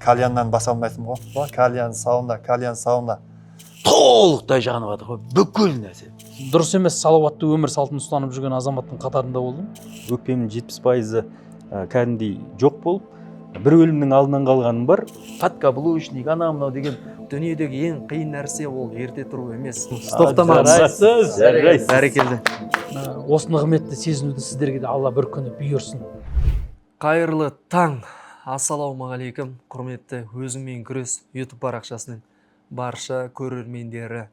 Кальяннан баса алмайтынмын ғой. О, кальян, сауна, кальян, сауна. Толықтай жанып жатыр ғой бүкіл нәрсе. Дұрыс емес салауатты өмір салтын ұстанып жүрген азаматтың қатарында болдым. Өкпемнің 70%-ы кәдімгідей жоқ болып, бір өлімнің алдынан қалғаным бар. Подкаблучник, анау мынау деген. Дүниедегі ең қиын нәрсе ол ерте тұру емес. Жарайсыз, жарайсыз. Бәрекелді. Осы нығметті сезінуді сіздерге де Алла бір күні бұйырсын. Қайырлы таң, ассалаумағалейкум, құрметті «Өзіңмен күрес» YouTube парақшасының барша көрермендері.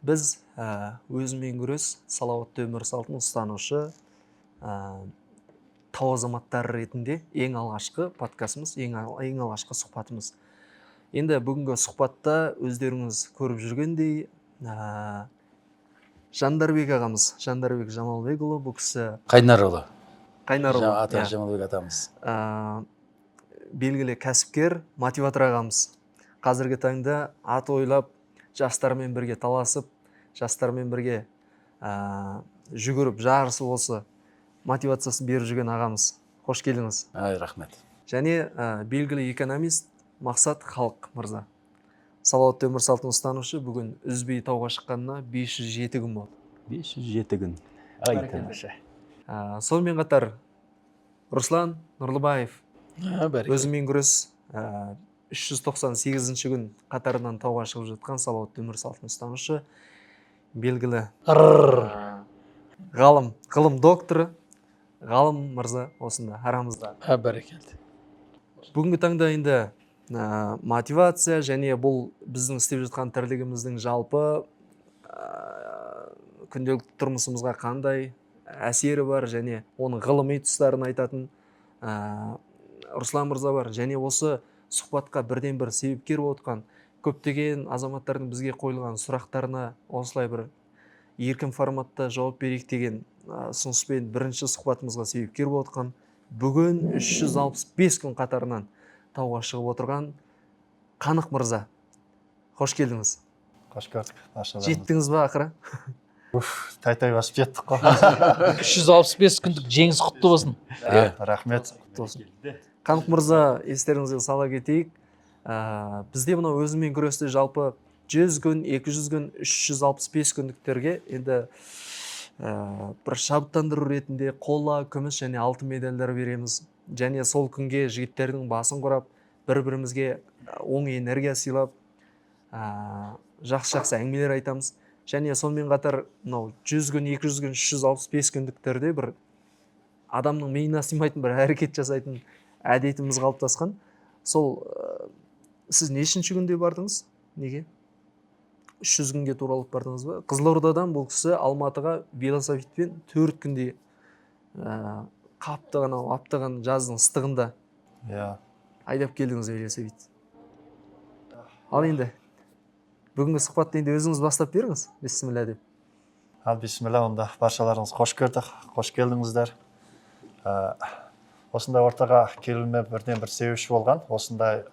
Біз «Өзіңмен күрес» салауатты өмір салтын ұстанушы тау азаматтары ретінде ең алғашқы подкастымыз, ең алғашқы сұхбатымыз. Енді бүгінгі сұхбатта өздеріңіз көріп жүргендей, Жандарбек ағамыз, Жандарбек Жамалбекұлы, бұл кісі Қайнарұлы. Қайнарұлы, Ата. Иә. Жамалбек атамыз. Белгілі кәсіпкер, мотиватор ағамыз. Қазіргі таңда ат ойлап, жастармен бірге таласып, жастармен бірге жүгіріп, жарысып, осы мотивациясын беріп жүрген ағамыз. Қош келдіңіз! Ай, рахмет. Және белгілі экономист Мақсат Халық мырза, салауатты өмір салтын ұстанушы, бүгін үзбей тауға шыққанына 507 күн болды. 507 күн, ай, тамаша! Сонымен қатар Руслан Нұрлыбаев, Бәрекелді. «Өзіңмен күрес», 398 күн қатарынан тауға шығып жатқан салауатты өмір салтын ұстанушы, белгілі Ырр. ғалым, ғылым докторы Ғалым мырза осында арамызда. Бәрекелді. Бүгінгі таңда енді мотивация және бұл біздің істеп жатқан тірлігіміздің жалпы күнделікті тұрмысымызға қандай әсері бар және оның ғылыми тұстарын айтатын Руслан мырза бар. Және осы сұхбатқа бірден бір себепкер болып отқан, көптеген азаматтардың бізге қойылған сұрақтарына осылай бір еркін форматта жауап берейік деген ұсыныспен бірінші сұхбатымызға себепкер болып отқан, бүгін 365 күн қатарынан тауға шығып отырған Қанық мырза, қош келдіңіз! Қош көрдік, баршаларыңыз. Жеттіңіз ба ақыры? Тай тай басып жеттік қой. 365 күндік жеңіс құтты болсын! Иә. Рахмет. Құтты болсын! Қанық мырза, естеріңізге сала кетейік, бізде мынау «Өзіңмен күресте» жалпы 100 күн, 200 күн, 365 күндіктерге енді бір шабыттандыру ретінде қола, күміс және алтын медальдар береміз. Және сол күнге жігіттердің басын құрап, бір бірімізге оң энергия сыйлап, жақсы жақсы әңгімелер айтамыз. Және сонымен қатар мынау 100 күн, 200 күн, 365 күндіктерде бір адамның миына сыймайтын бір әрекет жасайтын әдетіміз қалыптасқан. Сол сіз нешінші күнде бардыңыз? Неге 300 күнге туралып бардыңыз ба? Қызылордадан бұл кісі Алматыға велосипедпен 4 күнде, қаптаған, анау аптаған жаздың ыстығында айдап келдіңіз велосипед. Ал енді бүгінгі сұхбатты енді өзіңіз бастап беріңіз, бісміллә деп. Ал, бисмилля. Онда баршаларыңыз қош көрдік, қош келдіңіздер! Осындай ортаға келуіме бірден бір себепші болған осындай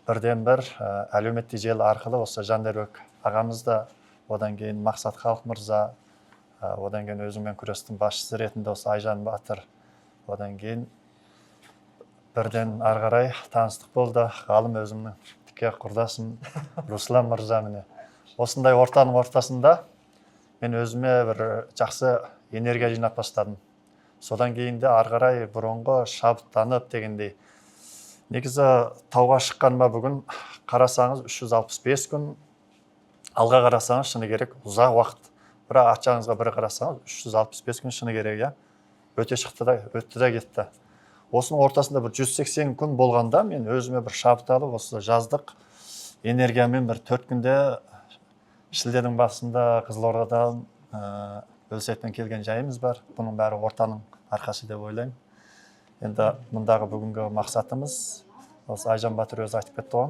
бірден бір әлеуметтік желі арқылы осы Жандарбек ағамыз да, одан кейін Мақсат Халық мырза, одан кейін «Өзіңмен күрестің» басшысы ретінде осы Айжан батыр, одан кейін бірден ары қарай таныстық болды, Ғалым, өзімнің тіке құрдасым Руслан мырза. Міне, осындай ортаның ортасында мен өзіме бір жақсы энергия жинап бастадым. Содан кейін де ары қарай бұрынғы шабыттанып дегендей. Негізі тауға шыққаныма бүгін қарасаңыз 365 күн. Алға қарасаңыз, шыны керек, ұзақ уақыт, бірақ арт жағыңызға бір қарасаңыз, 365 күн, шыны керек, иә, өте шықты да, өтті де кетті. Осының ортасында бір 180 күн болғанда мен өзіме бір шабыт алып, осы жаздық энергиямен бір 4 күнде шілденің басында Қызылордадан велосипедпен келген жайымыз бар. Бұның бәрі ортаның арқасы деп ойлаймын. Енді мұндағы бүгінгі мақсатымыз, осы Айжан батыр өзі айтып кетті ғой,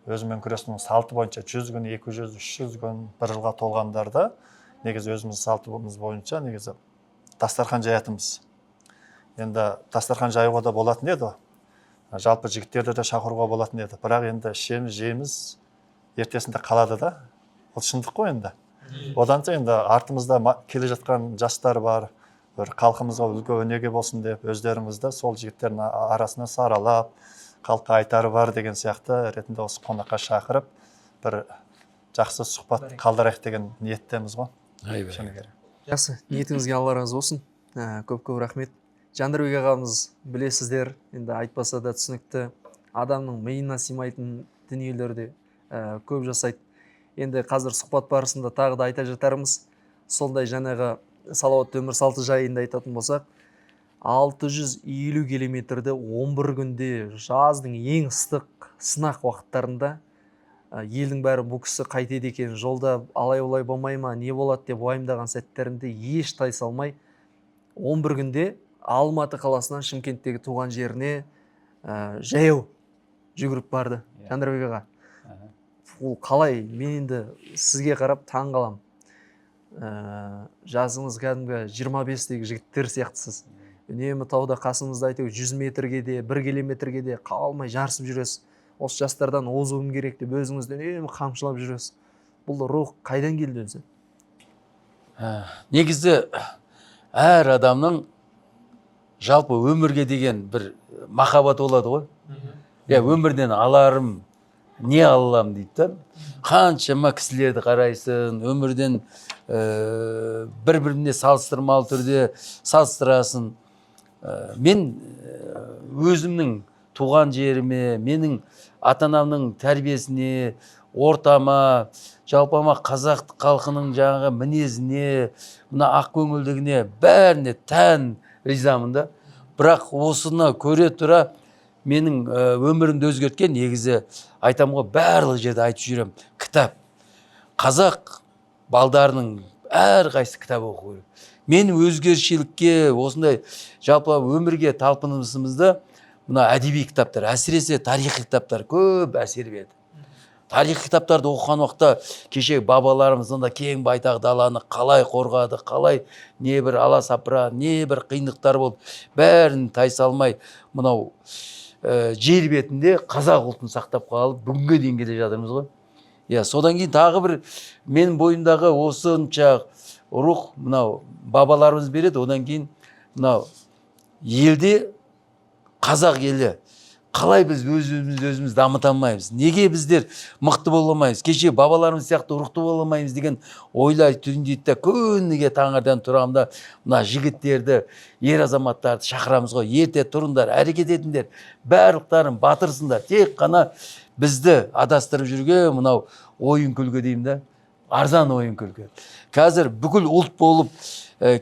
«Өзімен күрестің» салты бойынша 100 күн, 200, 300 күн, бір жылға толғандарда негізі өзіміздің салтымыз бойынша негізі дастархан жаятынбыз. Енді дастархан жаюға да болатын еді, жалпы жігіттерді де шақыруға болатын еді, бірақ енді ішеміз, жейміз, ертесінде қалады да. Ол шындық қой. Енді одан соң енді артымызда келе жатқан жастар бар, бір халқымызға үлгі өнеге болсын деп өздеріңізді сол жігіттердің арасына саралап, Халыққа айтары бар деген сияқты ретінде осы қонаққа шақырып, бір жақсы сұхбат қалдырайық деген ниеттеміз ғой. Ай, Шыны керек. Жақсы, ниетіңізге Алла разы болсын. Көп көп рахмет. Жандарбек ағамыз, білесіздер, енді айтпаса да түсінікті, адамның миына сыймайтын дүниелерді көп жасайды. Енді қазір сұхбат барысында тағы да айта жатармыз. Сондай жаңағы салауатты өмір салты жайында айтатын болсақ, 650 километрді 11 күнде, жаздың ең ыстық сынақ уақыттарында, елдің бәрі бұл кісі қайтеді екен, жолда алай олай болмай ма, не болады деп уайымдаған сәттерінде еш тайсалмай 11 күнде Алматы қаласынан Шымкенттегі туған жеріне жаяу жүгіріп барды. Жандарбек аға, ол қалай? Мен енді сізге қарап таң қаламын. Жасыңыз кәдімгі 25-тегі жігіттер сияқтысыз. Үнемі тауда қасыңызда әйтеуір 100 метрге де, 1 километрге де қалмай жарысып жүресіз. Осы жастардан озуым керек деп өзіңізді үнемі қамшылап жүресіз. Бұл рух қайдан келді өзі? Негізі әр адамның жалпы өмірге деген бір махаббаты болады ғой. Иә, өмірден аларым не ала аламын дейді да. Қаншама кісілерді қарайсың, өмірден бір біріне салыстырмалы түрде салыстырасың. Мен өзімнің туған жеріме, менің ата анамның тәрбиесіне, ортама, жалпама қазақ халқының жаңағы мінезіне, мына ақкөңілдігіне, бәріне тән ризамын да. Бірақ осыны көре тұра менің өмірімді өзгерткен, негізі айтамын ғой, барлық жерде айтып жүремін, кітап. Қазақ балдарының әрқайсысы кітап оқу керек. Мен өзгешелікке, осындай жалпы өмірге талпынысымызды мына әдеби кітаптар, әсіресе тарихи кітаптар көп әсер берді. Тарихи кітаптарды оқыған уақытта кеше бабаларымыз онда кең байтақ даланы қалай қорғады, қалай не бір аласапыран, не бір қиындықтар болды, бәрін тайсалмай мынау жер бетінде қазақ ұлтын сақтап қалып, бүгінге дейін келе жатырмыз ғой. Иә, содан кейін тағы бір менің бойымдағы осынша рух мынау бабаларымыз береді. Одан кейін мынау елде, қазақ елі, қалай біз өзімізді өзіміз дамыта алмаймыз, неге біздер мықты бола алмаймыз, кеше бабаларымыз сияқты рухты бола алмаймыз деген ойлар түйіндейді да, күніге таңертең тұрамын да, мына жігіттерді, ер азаматтарды шақырамыз ғой: ерте тұрыңдар, әрекет етіңдер, барлықтарың батырсыңдар, тек қана бізді адастырып жүрген мынау ойын күлкі деймін да, арзан ойын күлкі. Қазір бүкіл ұлт болып,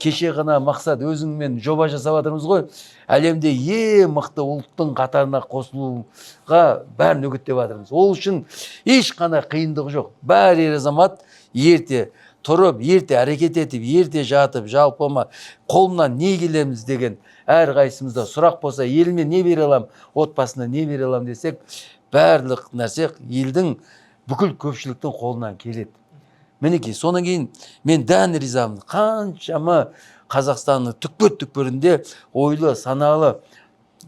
кеше ғана Мақсат өзіңмен жоба жасап жатырмыз ғой, әлемде ең мықты ұлттың қатарына қосылуға бәрін үгіттеп жатырмыз. Ол үшін ешқандай қиындық жоқ. Бәрі ер азамат ерте тұрып, ерте әрекет етіп, ерте жатып, жалпыма қолымнан не келеміз деген әрқайсымызда сұрақ болса, еліме не бере аламын, отбасына не бере аламын десек, барлық нәрсе елдің, бүкіл көпшіліктің қолынан келеді. Мінекей, содан кейін мен дән ризамын. Қаншама Қазақстанның түкпір-түкпірінде ойлы, саналы,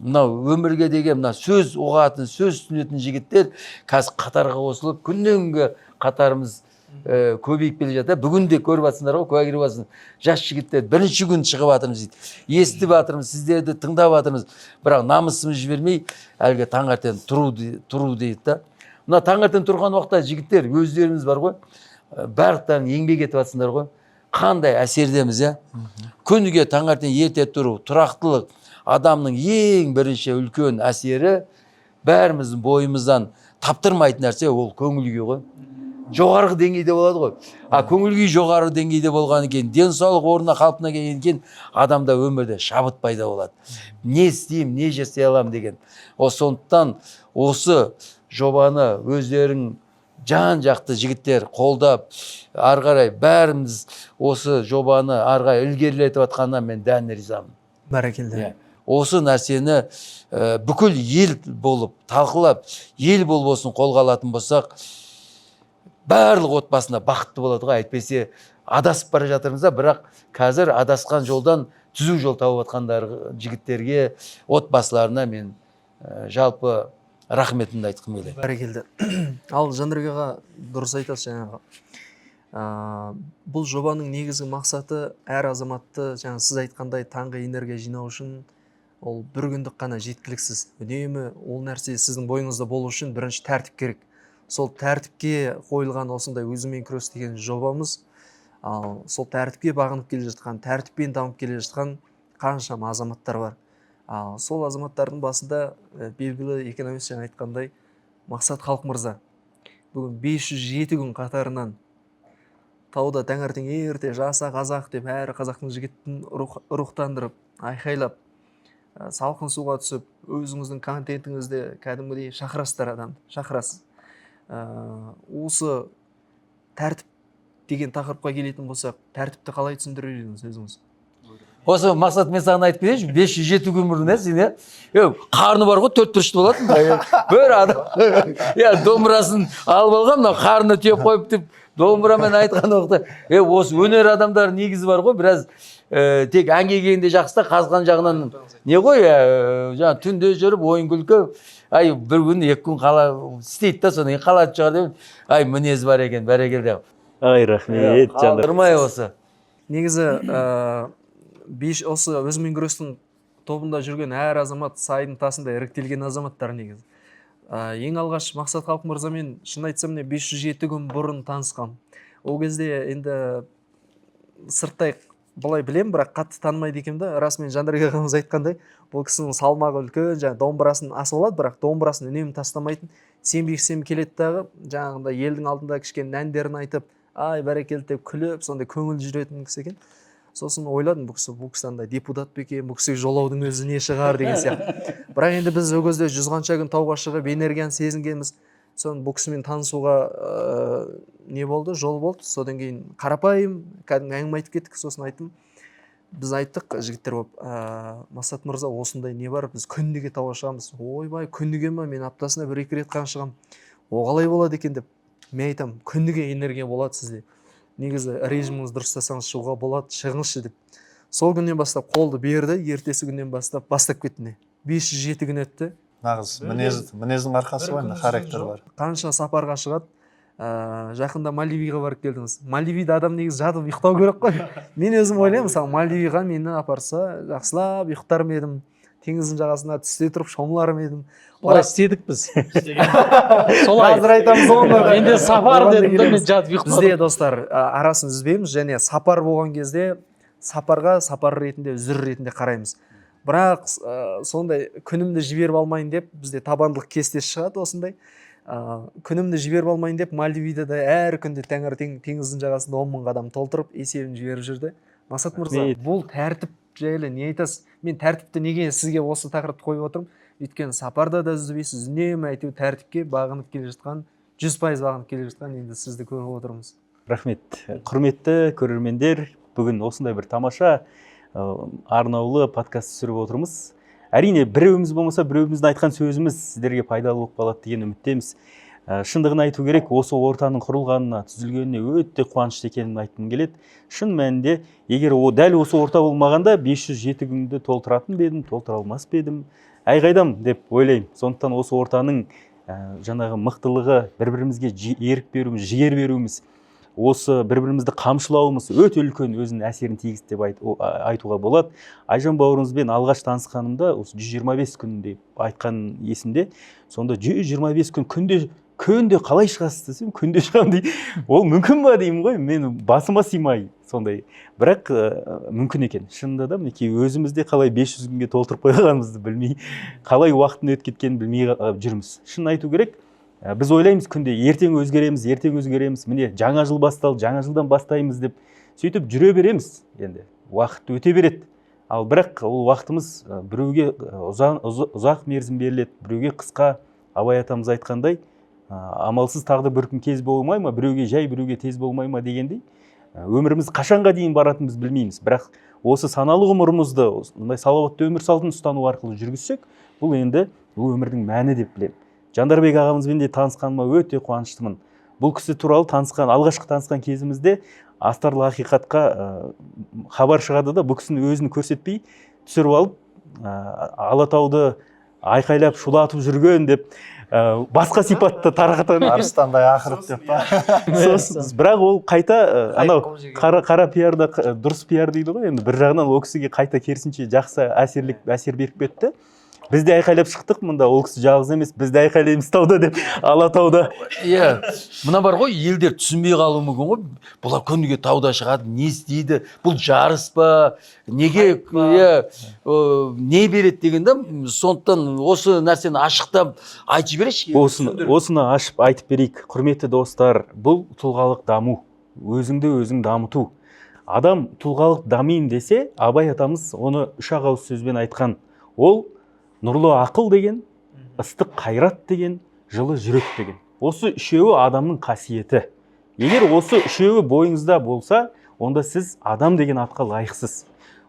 мынау өмірге деген мына сөз ұғатын, сөз түсінетін жігіттер қазір қатарға қосылып, күннен күнге қатарымыз көбейіп келе жатыр. Бүгін де көріп жатсыңдар ғой, куәгер боласың. Жас жігіттер бірінші күн шығып жатырмыз дейді. Естіп жатырмыз, сіздерді тыңдап жатырмыз. Бірақ намысымыз жібермей, әлгі таңертең тұру дейді да. Мына таңертең тұрған уақытта жігіттер өздеріңіз бар ғой, барлықтарың еңбек етіп жатсыңдар ғой. Қандай әсердеміз, иә? Күніге таңертең ерте тұру, тұрақтылық адамның ең бірінші үлкен әсері, бәріміздің бойымыздан таптырмайтын нәрсе ол көңіл күй ғой. Жоғарғы деңгейде болады ғой. А көңіл күй жоғары деңгейде болғаннан кейін, денсаулық орнына қалпына келгеннен кейін адамда өмірде шабыт пайда болады. Не істеймін, не жасай аламын деген. Сондықтан осы жобаны өздерің жан жақты жігіттер қолдап, ары қарай бәріміз осы жобаны ары қарай ілгерілетіп жатқанына мен дән ризамын. Бәрекелді. Иә. Осы нәрсені бүкіл ел болып талқылап, ел болып осыны қолға алатын болсақ, барлық отбасында бақытты болады ғой. Әйтпесе адасып бара жатырмыз да, бірақ қазір адасқан жолдан түзу жол тауып жатқандар жігіттерге, отбасыларына мен жалпы рахметімді айтқым келеді. Бәрекелді. Ал Жандарбек аға, дұрыс айтасыз жаңағы. Бұл жобаның негізгі мақсаты әр азаматты жаңа сіз айтқандай таңғы энергия жинау үшін. Ол бір күндік қана жеткіліксіз. Үнемі ол нәрсе сіздің бойыңызда болу үшін бірінші тәртіп керек. Сол тәртіпке қойылған осындай «Өзіңмен күрес» деген жобамыз. Ал сол тәртіпке бағынып келе жатқан, тәртіппен дамып келе жатқан қаншама азаматтар бар. Ал сол азаматтардың басында белгілі экономист жаңа айтқандай, Мақсат Халық мырза бүгін 507 күн қатарынан тауда таңертең ерте «Жаса, қазақ!» деп әр қазақтың жігітін рухтандырып, айқайлап, салқын суға түсіп, өзіңіздің контентіңізде кәдімгідей шақырасыздар, адамды шақырасыз. Осы тәртіп деген тақырыпқа келетін болсақ, тәртіпті қалай түсіндірер едіңіз өзіңіз? Осы, Мақсат, мен саған айтып кетейінші, 507 күн бұрын, иә, сен, иә, қарны бар ғой, төрт бұрышты болатын бір адам, иә, домбырасын алып алған, мынау қарнына түйеп қойып деп домбырамен айтқан уақытта, осы өнер адамдары негізі бар ғой, біраз тек әнге келгенде жақсы да, қазған жағынан не ғой, жаңағы түнде жүріп ойын күлкі, ай, бір күн, 2 күн қала істейді да, содан кейін қалатын шығар деп, ай, мінез бар екен, бәрекелді. Ай, рахмет, жандар. Қалдырмай осы. Негізі беш осы «Өзіңмен күрестің» тобында жүрген әр азамат сайдың тасында іріктелген азаматтар негізі. Ең алғаш Мақсат Халық мырзамен, шын айтсам, міне, 507 күн бұрын танысқам. Ол кезде енді сырттай былай білем, бірақ қатты танымайды екенмін да. Расымен, Жандарбек ағамыз айтқандай, бұл кісінің салмағы үлкен, жаңағы домбырасын асып алады, бірақ домбырасын үнемі тастамайтын. Сенбі, жексенбі келеді дағы, жаңағындай елдің алдында кішкене әндерін айтып, ай, бәрекелді деп күліп, сондай көңілді жүретін кісі екен. Сосын ойладым: бұл кісі андай депутат па екен, бұл кісіге жолаудың өзі не шығар деген сияқты. Бірақ енді біз ол кезде жүз қанша күн тауға шығып, энергияны сезінгенбіз. Соны бұл кісімен танысуға не болды, жол болды. Содан кейін қарапайым кәдімгі әңгіме айтып кеттік. Сосын айттым, біз айттық жігіттер болып: «Мақсат мырза, осындай не бар, біз күніге тауға шығамыз». «Ойбай, күніге ма? Мен аптасына бір екі рет қана шығамын, о қалай болады екен?» – деп. Мен айтамын: «Күніге энергия болады сізде, негізі режиміңізді дұрыстасаңыз, шығуға болады, шығыңызшы», – деп. Сол күннен бастап қолды берді, ертесі күннен бастап бастап кетті, міне, 507 күн өтті. Нағыз мінез, мінездің арқасы ғой енді, характер бар. Қанша сапарға шығады. Жақында Мальдивиға барып келдіңіз. Мальдивиде адам негізі жатып ұйықтау керек қой. Мен өзім ойлаймын, мысалы, Мальдивиға мені апарса, жақсылап ұйықтар ма едім, теңіздің жағасына түсте тұрып шомылар ма едім. Олай істедік біз, солай. Қазір айтамыз оны. Менде сапар Оған да дедім да, мен келеміз. жатып ұйықтадым. Бізде, достар, арасын үзбейміз және сапар болған кезде сапарға сапар ретінде, үзір ретінде қараймыз. Бірақ сондай күнімді жіберіп алмайын деп, бізде табандылық кестесі шығады осындай, күнімді жіберіп алмайын деп, Мальдивиде де әр күнде таңертең теңіздің жағасында 10 000 қадам толтырып, есебін жіберіп жүрді. Мақсат мырза, Рахмет. бұл тәртіп жайлы не айтасыз? Мен тәртіпті неге сізге осы тақырыпты қойып отырмын? Өйткені сапарда да үзбейсіз, үнемі әйтеуір тәртіпке бағынып келе жатқан, 100% бағынып келе жатқан енді сізді көріп отырмыз. Рахмет. Құрметті көрермендер, бүгін осындай бір тамаша арнаулы подкаст түсіріп отырмыз. Әрине, біреуіміз болмаса, біреуіміздің айтқан сөзіміз сіздерге пайдалы болып қалады деген үміттеміз. Шындығын айту керек, осы ортаның құрылғанына, түзілгеніне өте қуанышты екенімді айтқым келеді. Шын мәнінде, егер о дәл осы орта болмағанда, 507 күнді толтыратын ба едім, толтыра алмас па едім, әй, қайдам деп ойлаймын. Сондықтан осы ортаның жаңағы мықтылығы, бір бірімізге ерік беруіміз, жігер беруіміз, осы бір бірімізді қамшылауымыз өте үлкен өзінің әсерін тигізді деп айтуға болады. Айжан бауырымызбен алғаш танысқанымда осы 125 күн деп айтқан есімде. Сонда 125 күн күнде, күнде қалай шығасыз десем, «Күнде шығамын» дейді. Ол мүмкін ба деймін ғой мен, басыма сыймай сондай. Бірақ мүмкін екен шынында да. Мінекей, өзіміз де қалай 500 күнге толтырып қойғанымызды білмей, қалай уақыттың өтіп кеткенін білмей жүрміз. Шынын айту керек, біз ойлаймыз күнде ертең өзгереміз, ертең өзгереміз, міне, жаңа жыл басталды, жаңа жылдан бастаймыз деп, сөйтіп жүре береміз. Енді уақыт өте береді. Ал бірақ ол уақытымыз біреуге ұзақ мерзім беріледі, біреуге қысқа. Абай атамыз айтқандай, амалсыз тағдыр бір күн кез болмай ма, біреуге жай, біреуге тез болмай ма дегендей, өміріміз қашанға дейін баратынын біз білмейміз. Бірақ осы саналы ғұмырымызды осындай салауатты өмір салтын ұстану арқылы жүргізсек, бұл енді бұл өмірдің мәні деп білемін. Жандарбек ағамызбен де танысқаныма өте қуаныштымын. Бұл кісі туралы танысқан, алғашқы танысқан кезімізде астарлы ақиқатқа хабар шығады да, бұл кісінің өзін көрсетпей түсіріп алып, Алатауды Айқайлап шулатып жүрген деп басқа сипатта таратқан екен. Арыстандай ақырып деп па? Сосын бірақ ол қайта анау қара пиарда дұрыс пиар дейді ғой енді, бір жағынан ол кісіге қайта керісінше жақсы әсер беріп кетті. Біз де айқайлап шықтық мұнда, ол кісі жалғыз емес, біз де айқайлаймыз тауда деп, Алатауда. Иә, мына бар ғой, елдер түсінбей қалуы мүмкін ғой. Бұлар күніге тауда шығады, не істейді, бұл жарыс па, неге, иә, не береді деген да. Сондықтан осы нәрсені ашықтап айтып жіберейікші. Осыны ашып айтып берейік. Құрметті достар, бұл тұлғалық даму, өзіңді өзің дамыту. Адам тұлғалық дамиын десе, Абай атамыз оны үш ақ ауыз сөзбен айтқан. Ол нұрлы ақыл деген, ыстық қайрат деген, жылы жүрек деген. Осы үшеуі адамның қасиеті. Егер осы үшеуі бойыңызда болса, онда сіз адам деген атқа лайықсыз.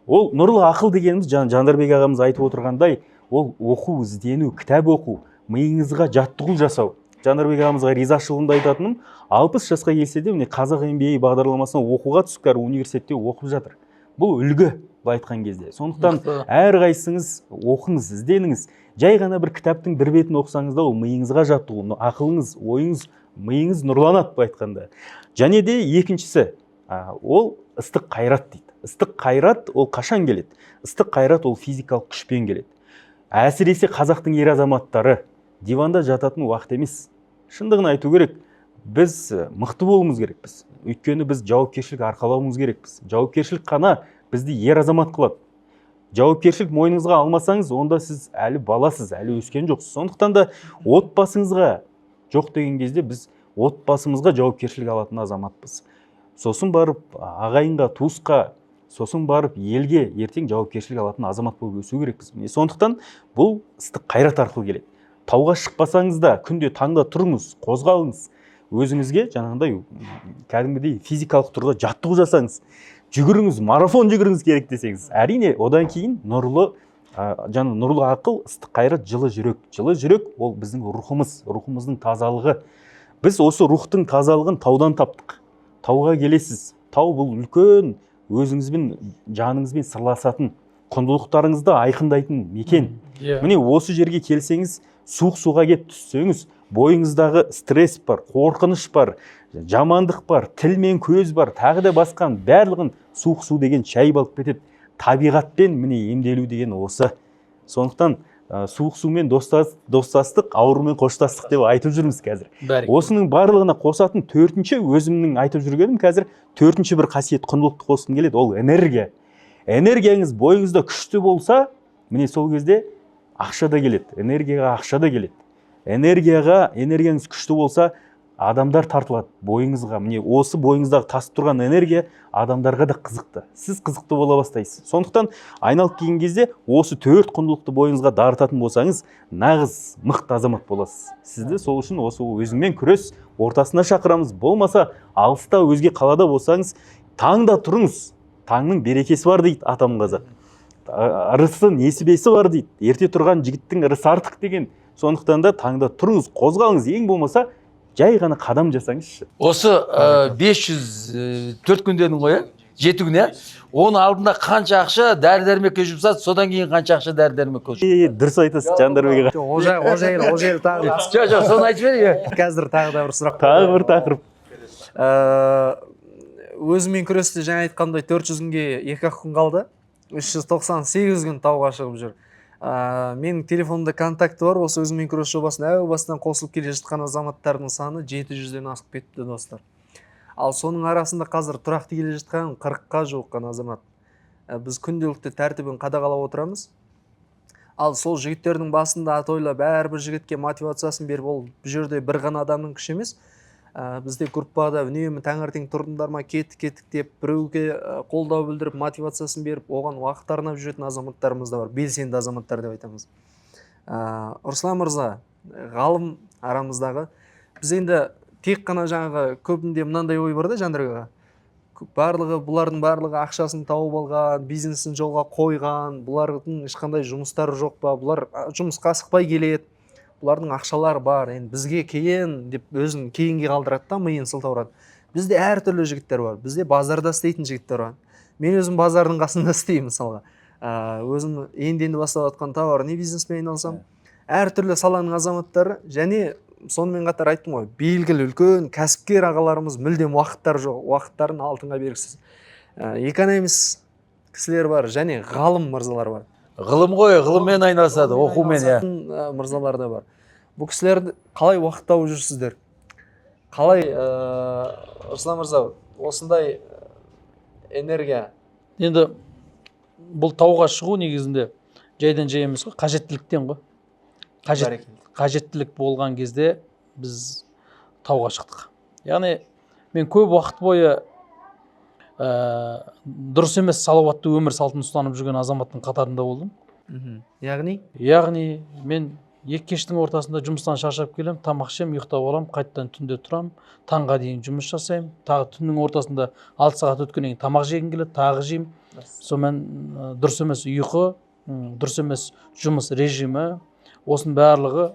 Ол нұрлы ақыл дегеніміз, Жандарбек ағамыз айтып отырғандай, ол оқу, іздену, кітап оқу, миыңызға жаттығу жасау. Жандарбек ағамызға ризашылығымды айтатыным, 60 жасқа келсе де, міне, Қазақ MBA бағдарламасына оқуға түсіп, қазір университетте оқып жатыр. Бұл үлгі, былай айтқан кезде. Сондықтан әрқайсыңыз оқыңыз, ізденіңіз. Жай ғана бір кітаптың бір бетін оқысаңыз да, ол миыңызға жаттығу, ақылыңыз, ойыңыз, миыңыз нұрланады, былай айтқанда. Және де екіншісі, ол ыстық қайрат дейді. Ыстық қайрат ол қашан келеді? Ыстық қайрат ол физикалық күшпен келеді. Әсіресе қазақтың ер азаматтары диванда жататын уақыт емес. Шындығын айту керек, біз мықты болуымыз керекпіз. Өйткені біз жауапкершілік арқалауымыз керекпіз. Жауапкершілік қана бізді ер азамат қылады. Жауапкершілік мойныңызға алмасаңыз, онда сіз әлі баласыз, әлі өскен жоқсыз. Сондықтан да отбасыңызға жоқ деген кезде біз отбасымызға жауапкершілік алатын азаматпыз. Сосын барып ағайынға, туысқа, сосын барып елге ертең жауапкершілік алатын азамат болып өсу керекпіз. Міне, сондықтан бұл ыстық қайрат арқылы келеді. Тауға шықпасаңыз да, күнде таңда тұрыңыз, қозғалыңыз. Өзіңізге жаңағындай кәдімгідей физикалық тұрғыда жаттығу жасаңыз. Жүгіріңіз, марафон жүгіріңіз керек десеңіз. Әрине, одан кейін жаңа нұрлы ақыл, ыстық қайрат, жылы жүрек. Жылы жүрек ол біздің рухымыз, рухымыздың тазалығы. Біз осы рухтың тазалығын таудан таптық. Тауға келесіз. Тау бұл үлкен өзіңізбен, жаныңызбен сырласатын, құндылықтарыңызды айқындайтын мекен. Міне, осы жерге келсеңіз, суық суға келіп түссеңіз, бойыңыздағы стресс бар, қорқыныш бар, жамандық бар, тіл мен көз бар, тағы да басқан барлығын суық су деген шайып алып кетеді. Табиғатпен міне емделу деген осы. Сондықтан суық сумен достастық, аурумен қоштастық деп айтып жүрміз қазір. Бәрекелді. Осының барлығына қосатын төртінші, өзімнің айтып жүргенім қазір төртінші бір қасиет, құндылықты қосқым келеді, ол энергия. Энергияңыз бойыңызда күшті болса, міне сол кезде ақша да келеді, энергияға ақша да келеді. Энергияңыз күшті болса, адамдар тартылады бойыңызға. Міне осы бойыңыздағы тасып тұрған энергия адамдарға да қызықты. Сіз қызықты бола бастайсыз. Сондықтан айналып келген кезде осы төрт құндылықты бойыңызға дарытатын болсаңыз, нағыз мықты азамат боласыз. Сізді сол үшін осы өзіңмен күрес ортасына шақырамыз. Болмаса алыста өзге қалада болсаңыз, таңда тұрыңыз. Таңның берекесі бар дейді атам қазақ. Ырысы несібесі бар дейді. Ерте тұрған жігіттің ырысы артық деген. Сондықтан да таңда тұрыңыз, қозғалыңыз, ең болмаса жай ғана қадам жасаңызшы. Осы 504 күн дедің ғой, иә? 7 күн, иә? Оның алдында қанша ақша дәрі-дәрмекке жұмсады, содан кейін қанша ақша дәрі-дәрмекке жұмсады? Дұрыс айтасыз, Жандарбек аға. Жоқ, ол жайлы тағы да. Жоқ, жоқ, соны айтып жібер, иә. Қазір тағы да бір сұрақ. Тағы бір тақырып. Өзімен күресте жаңа айтқандай 400 күнге екі-ақ күн қалды. 398 күн тауға шығып жүр. Менің телефонымда контакты бар, осы өзімен күрес жобасына әу бастан қосылып келе жатқан азаматтардың саны 700-ден асып кетті, достар. Ал соның арасында қазір тұрақты келе жатқан 40-қа жуық қана азамат. Біз күнделікті тәртібін қадағалап отырамыз. Ал сол жігіттердің басында атойлап әрбір жігітке мотивациясын беріп, ол бұл жерде бір ғана адамның күші емес. Бізде группада үнемі таңертең тұрдыңдар ма, кеттік, кеттік деп біреуге қолдау білдіріп, мотивациясын беріп, оған уақыт арнап жүретін азаматтарымыз да бар, белсенді азаматтар деп айтамыз. Руслан мырза, ғалым арамыздағы, біз енді тек қана жаңағы көбінде мынандай ой бар да, Жандарбек аға. Бұлардың барлығы ақшасын тауып алған, бизнесін жолға қойған, бұлардың ешқандай жұмыстары жоқ па, бұлар жұмысқа асықпай келеді, бұлардың ақшалары бар, енді бізге кейін деп өзін кейінге қалдырады да, миын сылтаурады. Бізде әртүрлі жігіттер бар, бізде базарда істейтін жігіттер бар. Мен өзім базардың қасында істеймін мысалға. Өзім енді-енді бастап жатқан товарный бизнеспен айналысамын. Әртүрлі саланың азаматтары және сонымен қатар айттым ғой, белгілі үлкен кәсіпкер ағаларымыз мүлдем уақыттары жоқ, уақыттарын алтынға бергісіз. Экономист кісілер бар және ғалым мырзалар бар. Ғылым ғой, ғылыммен айналысады, оқумен, иә. Айналысатын, мырзалар да бар. Бұл кісілерді қалай уақыт тауып жүрсіздер? Қалай, Руслан мырза, осындай энергия? Енді бұл тауға шығу негізінде жайдан жай емес қой, қажеттіліктен ғой. Бәрекелді. Қажеттілік болған кезде біз тауға шықтық. Яғни мен көп уақыт бойы дұрыс емес салауатты өмір салтын ұстанып жүрген азаматтың қатарында болдым. Яғни? Яғни мен екі кештің ортасында жұмыстан шаршап келемін, тамақ ішемін, ұйықтап аламын, қайтадан түнде тұрамын, таңға дейін жұмыс жасаймын, тағы түннің ортасында 6 сағат өткеннен кейін тамақ жегім келеді, тағы жеймін. Сонымен дұрыс емес ұйқы, дұрыс емес жұмыс режимі, осының барлығы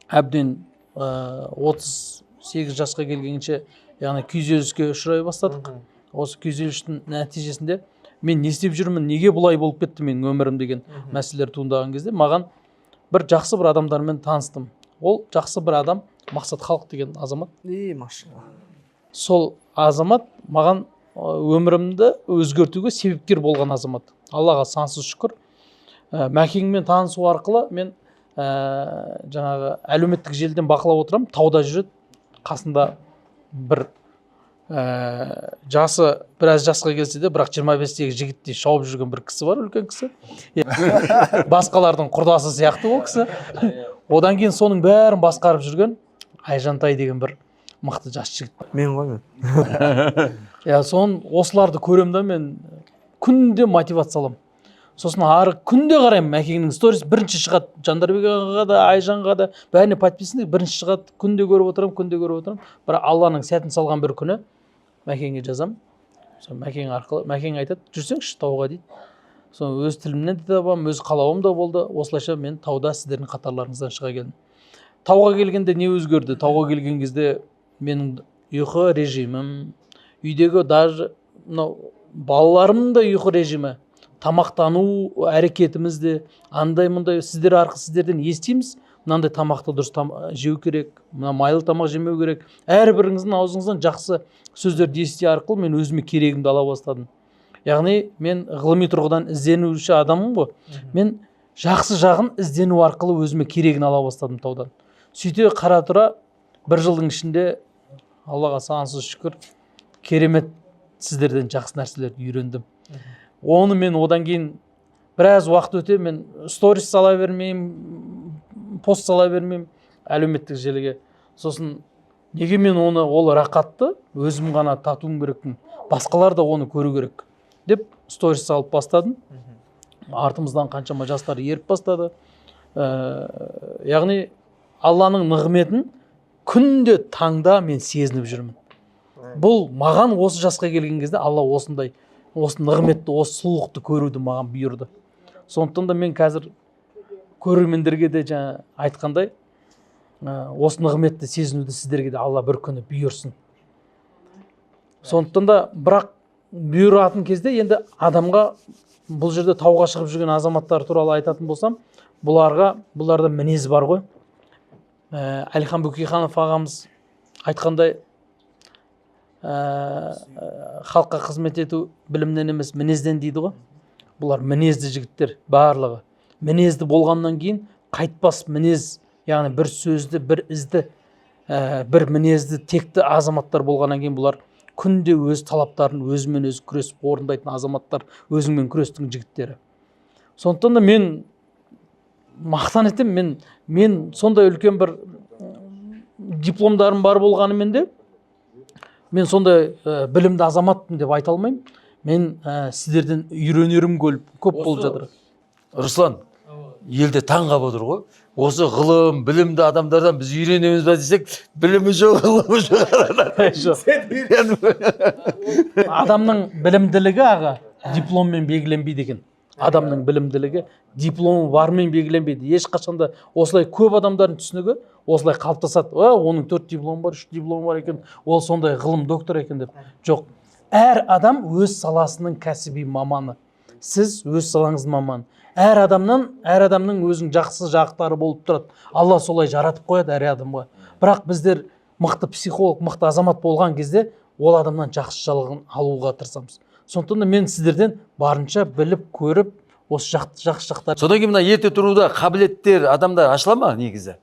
әбден 38 жасқа келгенше, яғни күйзеліске ұшырай бастадық. Осы күйзелістің нәтижесінде мен не істеп жүрмін, неге бұлай болып кетті менің өмірім деген мәселелер туындаған кезде маған бір жақсы бір адамдармен таныстым. Ол жақсы бір адам Мақсат Халық деген азамат. Ей, машалла. Сол азамат маған өмірімді өзгертуге себепкер болған азамат. Аллаға сансыз шүкір. Мәкеңмен танысу арқылы мен жаңағы әлеуметтік желіден бақылап отырамын, тауда жүреді, қасында бір жасы біраз жасқа келсе де, бірақ 25-тегі жігіттей шауып жүрген бір кісі бар, үлкен кісі. Басқалардың құрдасы сияқты ол кісі. Одан кейін соның бәрін басқарып жүрген Айжантай деген бір мықты жас жігіт. Мен ғой мен. Иә, соны осыларды көремін да, мен күнде мотивация аламын. Сосын ары күнде қараймын, Мәкеңнің сторис бірінші шығады, Жандарбек ағаға да, Айжанға да, бәріне подписаны, бірінші шығады, күнде көріп отырамын, күнде көріп отырамын. Бірақ Алланың сәтін салған бір күні Мәкеңге жазамын. Сол Мәкең арқылы, Мәкең айтады, жүрсеңші тауға дейді. Сол өз тілімнен де табамын, өз қалауым да болды. Осылайша мен тауда сіздердің қатарларыңыздан шыға келдім. Тауға келгенде не өзгерді? Тауға келген кезде менің ұйқы режимім, үйдегі даже мынау балаларымның да ұйқы режимі, тамақтану әрекетіміз де андай мұндай, сіздер арқылы сіздерден естиміз, мынандай тамақты дұрыс жеу керек, мына майлы тамақ жемеу керек. Әрбіріңіздің аузыңыздан жақсы сөздерді ести арқылы мен өзіме керегімді ала бастадым. Яғни мен ғылыми тұрғыдан ізденуші адаммын ғой. Мен жақсы жағын іздену арқылы өзіме керегін ала бастадым таудан. Сөйте қара тұра бір жылдың ішінде Аллаға сансыз шүкір, керемет сіздерден жақсы нәрселерді үйрендім. Оны мен одан кейін біраз уақыт өте мен сторис сала бермеймін, пост сала бермеймін әлеуметтік желіге. Сосын неге мен оны, ол рақатты өзім ғана татуым керекпін, басқалар да оны көру керек деп сторис салып бастадым. Артымыздан қаншама жастар еріп бастады. Яғни Алланың нығметін күнде таңда мен сезініп жүрмін. Бұл маған осы жасқа келген кезде Алла осындай, осы нығметті, осы сұлулықты көруді маған бұйырды. Сондықтан да мен қазір көрермендерге де жаңа айтқандай, осы нығметті сезінуді сіздерге де Алла бір күні бұйырсын. Сондықтан да бірақ бұйыратын кезде енді адамға бұл жерде тауға шығып жүрген азаматтар туралы айтатын болсам, бұларда мінез бар ғой. Әлихан Бөкейханов ағамыз айтқандай, халыққа қызмет ету білімнен емес, мінезден дейді ғой. Бұлар мінезді жігіттер барлығы. Мінезді болғаннан кейін қайтпас мінез, яғни бір сөзді, бір ізді, бір мінезді текті азаматтар болғаннан кейін бұлар күнде өз талаптарын өзімен өзі күресіп орындайтын азаматтар, өзіңмен күрестің жігіттері. Сондықтан да мен мақтан етемін, мен сондай үлкен бір дипломдарым бар болғанымен де мен сондай білімді азаматпын деп айта алмаймын. Мен сіздерден үйренерім көп болып жатыр. Руслан, елде таң қалып отыр ғой. Осы ғылым, білімді адамдардан біз үйренеміз ба десек, білімі жоқ, ғылымы жоқ. Жоқ. Сен үйреніп. Адамның білімділігі аға дипломмен белгіленбейді екен. Адамның білімділігі дипломы бармен белгіленбейді. Ешқашан да осылай көп адамдардың түсінігі осылай қалыптасады. Оның 4 дипломы бар, 3 дипломы бар екен, ол сондай ғылым докторы екен деп. Жоқ. Әр адам өз саласының кәсіби маманы. Сіз өз салаңыздың маманы. Әр адамнан, әр адамның өзінің жақсы жақтары болып тұрады. Алла солай жаратып қояды әр адамға. Бірақ біздер мықты психолог, мықты азамат болған кезде ол адамнан жақсы жағын алуға тырысамыз. Сондықтан да мен сіздерден барынша біліп, көріп, осы жақсы жақтар. Содан кейін мына ерте тұруда қабілеттер адамдар ашыла ма негізі?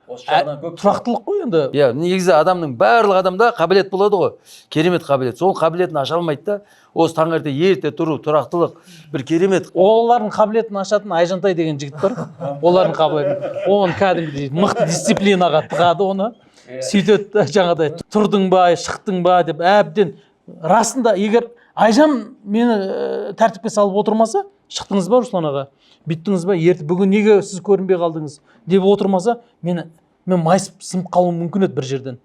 Тұрақтылық қой енді. Иә, негізі адамның, барлық адамда қабілет болады ғой, керемет қабілет. Сол қабілетін аша алмайды да. Осы таңертең ерте тұру, тұрақтылық бір керемет. Олардың қабілетін ашатын Айжантай деген жігіт бар. Олардың қабілетін, оны кәдімгідей мықты дисциплинаға тығады оны. Сөйтеді да, жаңағыдай тұрдың ба, шықтың ба деп әбден. Расында, егер Айжан мені тәртіпке салып отырмаса, шықтыңыз ба, Руслан аға, бүйттіңіз ба, ерте бүгін неге сіз көрінбей қалдыңыз деп отырмаса, мен майысып сынып қалуым мүмкін еді бір жерден.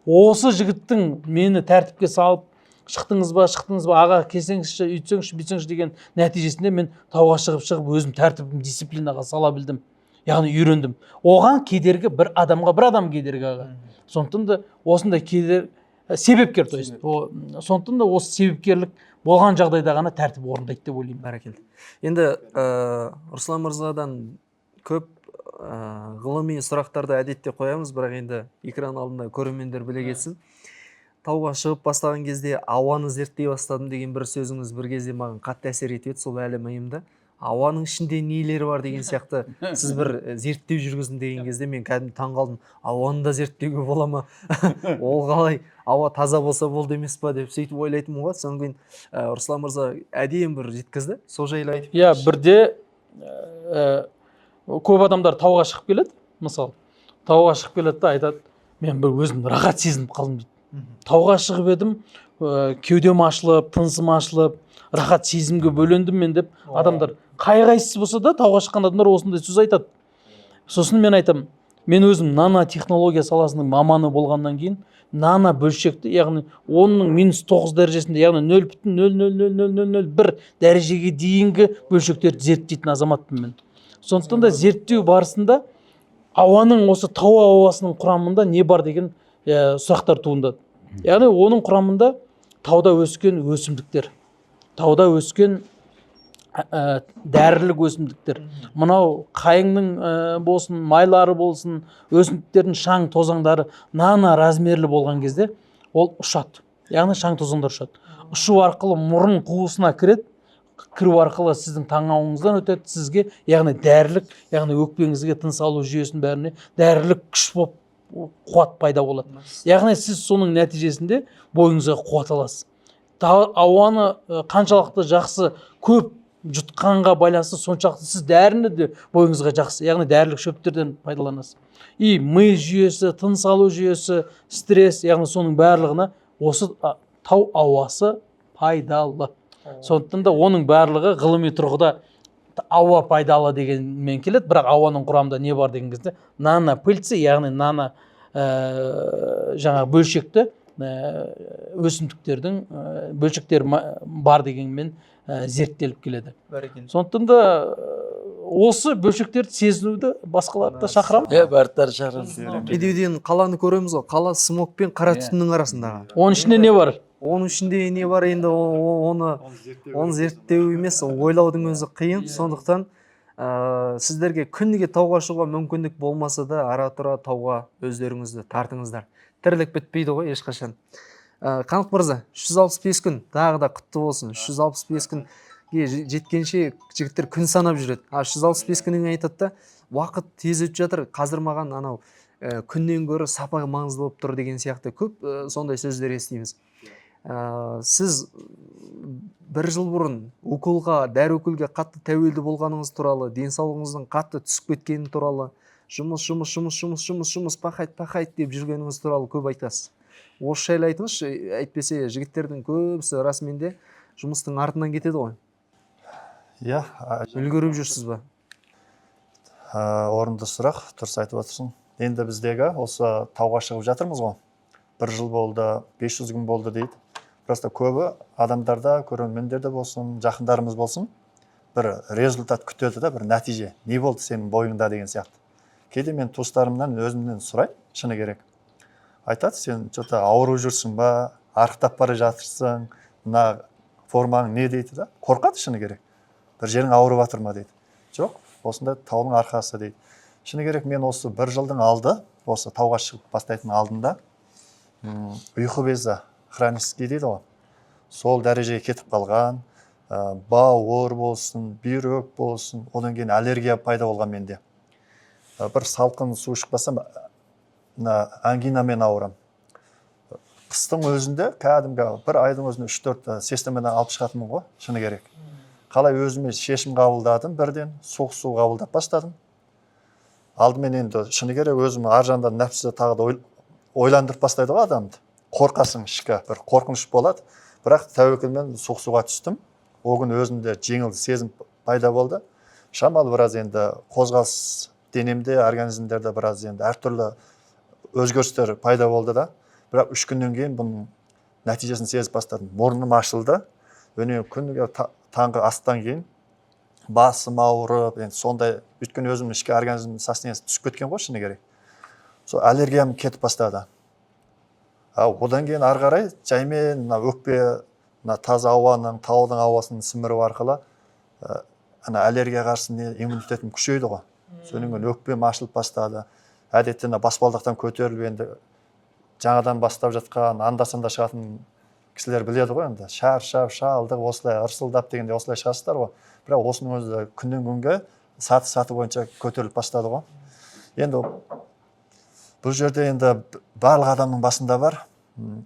Осы жігіттің мені тәртіпке салып, шықтыңыз ба, шықтыңыз ба, аға, келсеңізші, үйтсеңізші, бүйтсеңізші деген нәтижесінде мен тауға шығып шығып өзім тәртібім, дисциплинаға сала білдім, яғни үйрендім. Оған кедергі бір адамға, бір адам кедергі, аға. Сондықтан да осындай кедер себепкер, то есть сондықтан да осы себепкерлік болған жағдайда ғана тәртіп орындайды деп ойлаймын. Бәрекелді. Енді Руслан мырзадан көп ғылыми сұрақтарды әдетте қоямыз, бірақ енді экран алдында көрермендер біле кетсін. Тауға шығып бастаған кезде ауаны зерттей бастадым деген бір сөзіңіз бір кезде маған қатты әсер етіп еді, сол әлі миымда. Ауаның ішінде нелер бар деген сияқты сіз бір зерттеу жүргіздім деген кезде мен кәдімгі таң қалдым. Ауаны да зерттеуге бола ма? Ол қалай? Ауа таза болса болды емес па деп сөйтіп ойлайтынмын ғой. Содан кейін Руслан мырза әдемі бір жеткізді, сол жайлы айтып. Иә, бірде көп адамдар тауға шығып келеді, мысалы, тауға шығып келеді да айтады: мен бір өзім рахат сезініп қалдым дейді. Тауға шығып едім, кеудем ашылып, тынысым ашылып, рахат сезімге бөлендім мен деп. Адамдар қай қайсысы болса да, тауға шыққан адамдар осындай сөз айтады. Сосын мен айтамын: мен өзім нанотехнология саласының маманы болғаннан кейін нано бөлшекті, яғни 10-ның минус 9 дәрежесінде, яғни 0,0000001 дәрежеге дейінгі бөлшектерді зерттейтін азаматпын мен. Сондықтан да зерттеу барысында ауаның, осы тау ауасының құрамында не бар деген сұрақтар туындады. Яғни оның құрамында тауда өскен өсімдіктер, тауда өскен дәрілік өсімдіктер, мынау қайыңның болсын, майлары болсын, өсімдіктердің шаң тозаңдары нано размерлі болған кезде ол ұшады, яғни шаң тозаңдар ұшады. Ұшу арқылы мұрын қуысына кіреді, кіру арқылы сіздің таңауыңыздан өтеді сізге, яғни дәрілік, яғни өкпеңізге, тыныс алу жүйесінің бәріне дәрілік күш болып қуат пайда болады. Яғни сіз соның нәтижесінде бойыңызға қуат аласыз. Ауаны қаншалықты жақсы көп жұтқанға байланысты, соншалықты сіз дәріні де бойыңызға жақсы, яғни дәрілік шөптерден пайдаланасыз. И ми жүйесі, тыныс алу жүйесі, стресс, яғни соның барлығына осы тау ауасы пайдалы. Сондықтан да оның барлығы ғылыми тұрғыда ауа пайдалы дегенмен келеді. Бірақ ауаның құрамында не бар деген кезде нано пыльцы, яғни нано жаңағы бөлшекті өсімдіктердің бөлшектері бар дегенмен зерттеліп келеді. Бәрекелді. Сондықтан да осы бөлшектерді сезінуді басқаларды да шақырамын. Иә, барлықтары шақырамыз. Медеуден қаланы көреміз ғой, қала смог пен қара түтіннің арасындағы. Оның ішінде не бар? Оның ішінде не бар енді, оны зерттеу емес, ойлаудың өзі қиын. Сондықтан сіздерге күніге тауға шығуға мүмкіндік болмаса да, ара тұра тауға өздеріңізді тартыңыздар. Тірлік бітпейді ғой ешқашан. Қанық мырза, 365 күн тағы да құтты болсын. 365 күнге жеткенше жігіттер күн санап жүреді. А 365 күннен кейін айтады да, уақыт тез өтіп жатыр, қазір маған анау күннен гөрі сапа маңызды болып тұр деген сияқты көп сондай сөздер естиміз. Сіз бір жыл бұрын уколға, дәрі уколге қатты тәуелді болғаныңыз туралы, денсаулығыңыздың қатты түсіп кеткені туралы, жұмыс, жұмыс, жұмыс, жұмыс, жұмыс, жұмыс, пахать, пахать деп жүргеніңіз туралы көп айтасыз. Осы жайлы айтыңызшы, әйтпесе жігіттердің көбісі расымен де жұмыстың артынан кетеді ғой. Иә. Үлгеріп жүрсіз ба? Орынды сұрақ, дұрыс айтып отырсың. Енді біздегі осы тауға шығып жатырмыз ғой, бір жыл болды, 500 күн болды дейді. Просто көбі адамдарда, көрермендерде болсын, жақындарымыз болсын, бір результат күтеді да, бір нәтиже, не болды сенің бойыңда деген сияқты. Кейде мен туыстарымнан, өзімнен сұраймын, шыны керек, айтады: сен че-то ауырып жүрсің ба, арықтап бара жатырсың, мына формаң не дейді да, қорқады шыны керек, бір жерің ауырып жатыр ма дейді. Жоқ, осындай таудың арқасы дейді. Шыны керек, мен осы бір жылдың алды, осы тауға шығып бастайтын алдында ұйқы безі хронический дейді ғой, сол дәрежеге кетіп қалған, бауыр болсын, бүйрек болсын, одан кейін аллергия пайда болған менде. Бір салқын су ішіп қалсам, мына ангинамен ауырамын. Қыстың өзінде кәдімгі бір айдың өзінде 3-4 системадан алып шығатынмын ғой, шыны керек. Қалай өзіме шешім қабылдадым, бірден суық су қабылдап бастадым. Алдымен енді, шыны керек, өзім ар жағында нәпсі тағы да ойландырып бастайды ғой адамды. Қорқасың, ішкі бір қорқыныш болады. Бірақ тәуекелмен суық суға түстім. Ол күні өзімде жеңіл сезім пайда болды. Шамалы біраз енді қозғалыс денемде, организмдерде біраз енді әртүрлі өзгерістер пайда болды да. Бірақ 3 күннен кейін бұның нәтижесін сезіп бастадым. Мұрным ашылды. Және күніге таңғы астан кейін басым ауырып, енді сондай, өйткені өзімнің ішкі организмнің состояние сі түсіп кеткен ғой, шыны керек. Сол аллергиям кетіп бастады. А одан кейін ары қарай жаймен мына өкпе, мына таза ауаның, таудың ауасын сіміру арқылы ана аллергияға қарсы не иммунитетім күшейді ғой. Содан кейін өкпем ашылып бастады. Әдетте мына баспалдақтан көтеріліп, енді жаңадан бастап жатқан, анда санда шығатын кісілер біледі ғой, енді шаршап шалдық, осылай ырсылдап дегенде осылай шығасыздар ғой. Бірақ осының өзі күннен күнге саты саты бойынша көтеріліп бастады ғой. Енді бұл жерде енді барлық адамның басында бар.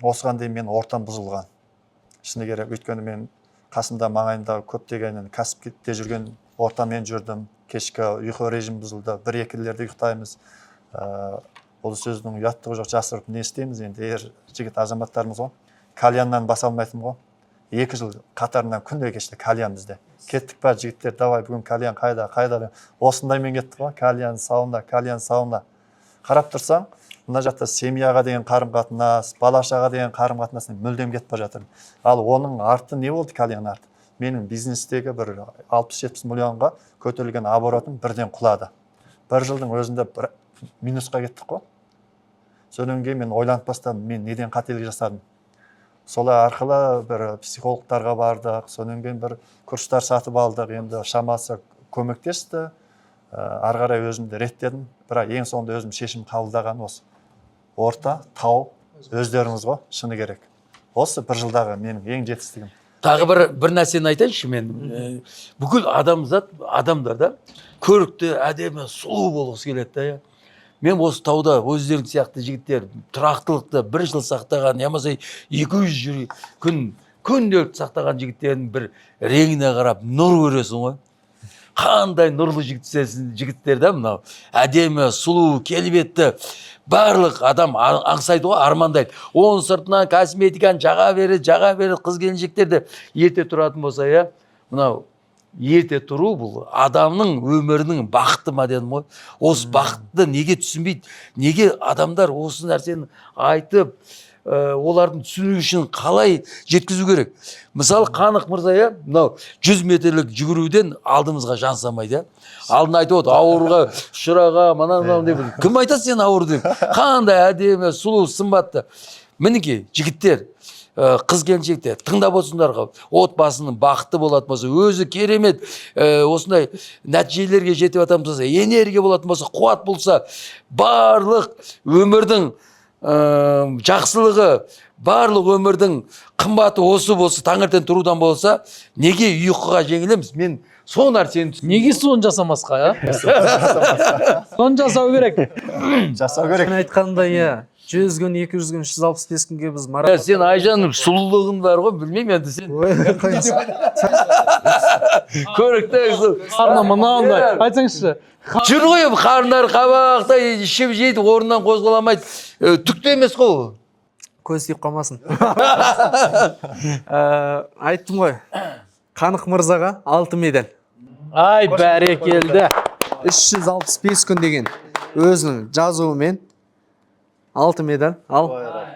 Осыған дейін мен ортам бұзылған, шыны керек. Өйткені мен қасымда, маңайымда көптеген енді кәсіпте жүрген ортамен жүрдім. Кешкі ұйқы режим бұзылды, 1-2-лерде ұйықтаймыз. Ол сөздің ұяттығы жоқ, жасырып не істейміз енді, ер жігіт азаматтармыз ғой. Кальяннан баса алмайтынмын ғой. 2 жыл қатарынан күнде кеште кальян бізде. Кеттік па, жігіттер, давай, бүгін кальян қайда, қайда деп осындаймен кеттік қой. Кальян, сауна, кальян, сауна. Қарап тұрсаң, мына жақта семья ға деген қарым қатынас, бала шаға деген қарым қатынас мүлдем кетіп бара жатыр. Ал оның арты не болды? Кальян арты менің бизнестегі бір 60-70 миллионға көтерілген оборот ым бірден құлады. Бір жылдың өзінде бір минусқа кеттік қой. Содан кейін мен ойланып бастадым: мен неден қателік жасадым? Солай арқылы бір психологтарға бардық, содан кейін бір курстар сатып алдық. Енді шамасы көмектесті. Ары қарай өзімді реттедім. Бірақ ең соңында өзім шешім қабылдаған осы орта, тау, өздеріңіз ғой, шыны керек. Осы бір жылдағы менің ең жетістігім. Тағы бір нәрсені айтайыншы мен. Бүкіл адамзат, адамдар да көрікті, әдемі, сұлу болғысы келеді да, иә. Мен осы тауда өздерің сияқты жігіттер тұрақтылықты бір жыл сақтаған, я болмаса 200 күн күнделікті сақтаған жігіттердің бір реңіне қарап нұр көресің ғой. Қандай нұрлы жігітсің, жігіттер да, мынау әдемі, сұлу, келбетті. Барлық адам аңсайды ғой, армандайды. Оның сыртынан косметиканы жаға береді, жаға береді. Қыз келіншектер де ерте тұратын болса, иә. Мынау ерте тұру бұл адамның өмірінің бақыты ма дедім ғой. Осы бақытты неге түсінбейді? Неге адамдар осы нәрсені айтып, олардың түсіну үшін қалай жеткізу керек? Мысалы, Қанық мырза, иә, мынау 100 метрлік жүгіруден алдымызға жан салмайды, иә. Алдын айтып отыр, ауруға ұшыраған, мынау мынау деп. Кім айтады сен ауру деп? Қандай әдемі, сұлу, сымбатты. Мінекей, жігіттер, қыз келіншектер, тыңдап отырсыңдар ғой. Отбасының бақытты болатын болса, өзі керемет, осындай нәтижелерге жетіп жататын болса, энергия болатын болса, қуат болса, барлық өмірдің жақсылығы, барлық өмірдің қымбаты осы болса, таңертең тұрудан болса, неге ұйқыға жеңілеміз? Мен сол нәрсені түсінбеймін. Неге соны жасамасқа, а? Соны жасау керек. Жасау керек. Мен айтқандай, иә, 100 күн, 200 күн, 365 күнге біз Ә, марафон. Сен, Айжан, сұлулығың бар ғой, білмеймін енді, сен көрікті. Қарны мынандай, айтсаңызшы. Жүр ғой, қарындары қабақтай, ішіп жейді, орнынан қозғала алмайды. Түк те емес қой ол. Көз тиіп қалмасын. Айттым ғой, Қанық мырзаға алтын медаль. Ай, бәрекелді! 365 күн деген өзінің жазуымен алтын медаль. Ал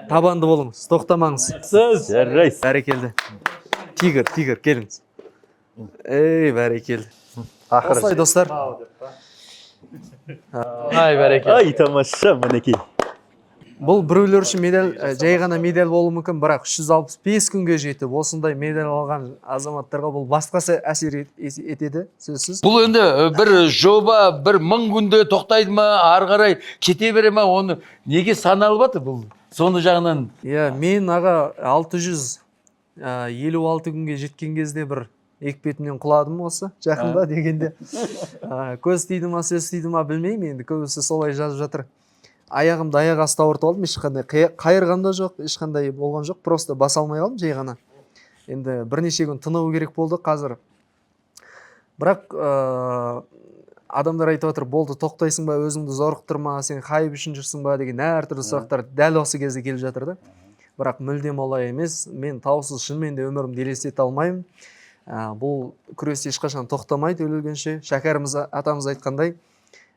табанды болыңыз, тоқтамаңыз. Сіз Жарайсыз. Бәрекелді! Тигр, тигр, келіңіз. Ей, бәрекелді! Ақыры. Осылай, достар. Ай, бәрекелді! Ай, тамаша, мінекей. Бұл біреулер үшін медаль, жай ғана медаль болуы мүмкін, бірақ 365 күнге жетіп осындай медаль алған азаматтарға бұл басқасы әсер етеді сөзсіз. Бұл енді бір жоба бір мың күнде тоқтайды ма, ары қарай кете бере ма, оны неге саналып жатыр бұл? Соны жағынан. Иә, мен, аға, 656 күнге жеткен кезде бір екі бетімнен құладым осы жақында дегенде. Көз тиді ма, сөз тиді ма, білмеймін, енді көбісі солай жазып жатыр. Аяғымды аяқ асты ауыртып алдым, ешқандай қайырған да жоқ, ешқандай болған жоқ, просто баса алмай қалдым жай ғана. Енді бірнеше күн тынығу керек болды қазір. Бірақ адамдар айтып жатыр: «Болды, тоқтайсың ба, өзіңді зорықтырма, сен хайп үшін жүрсің ба?» деген әртүрлі сұрақтар дәл осы кезде келіп жатыр да. Бірақ мүлдем олай емес, мен таусыз шынымен де өмірімді елестете алмаймын. Бұл күрес ешқашан тоқтамайды өлгенше. Шәкәріміз атамыз айтқандай,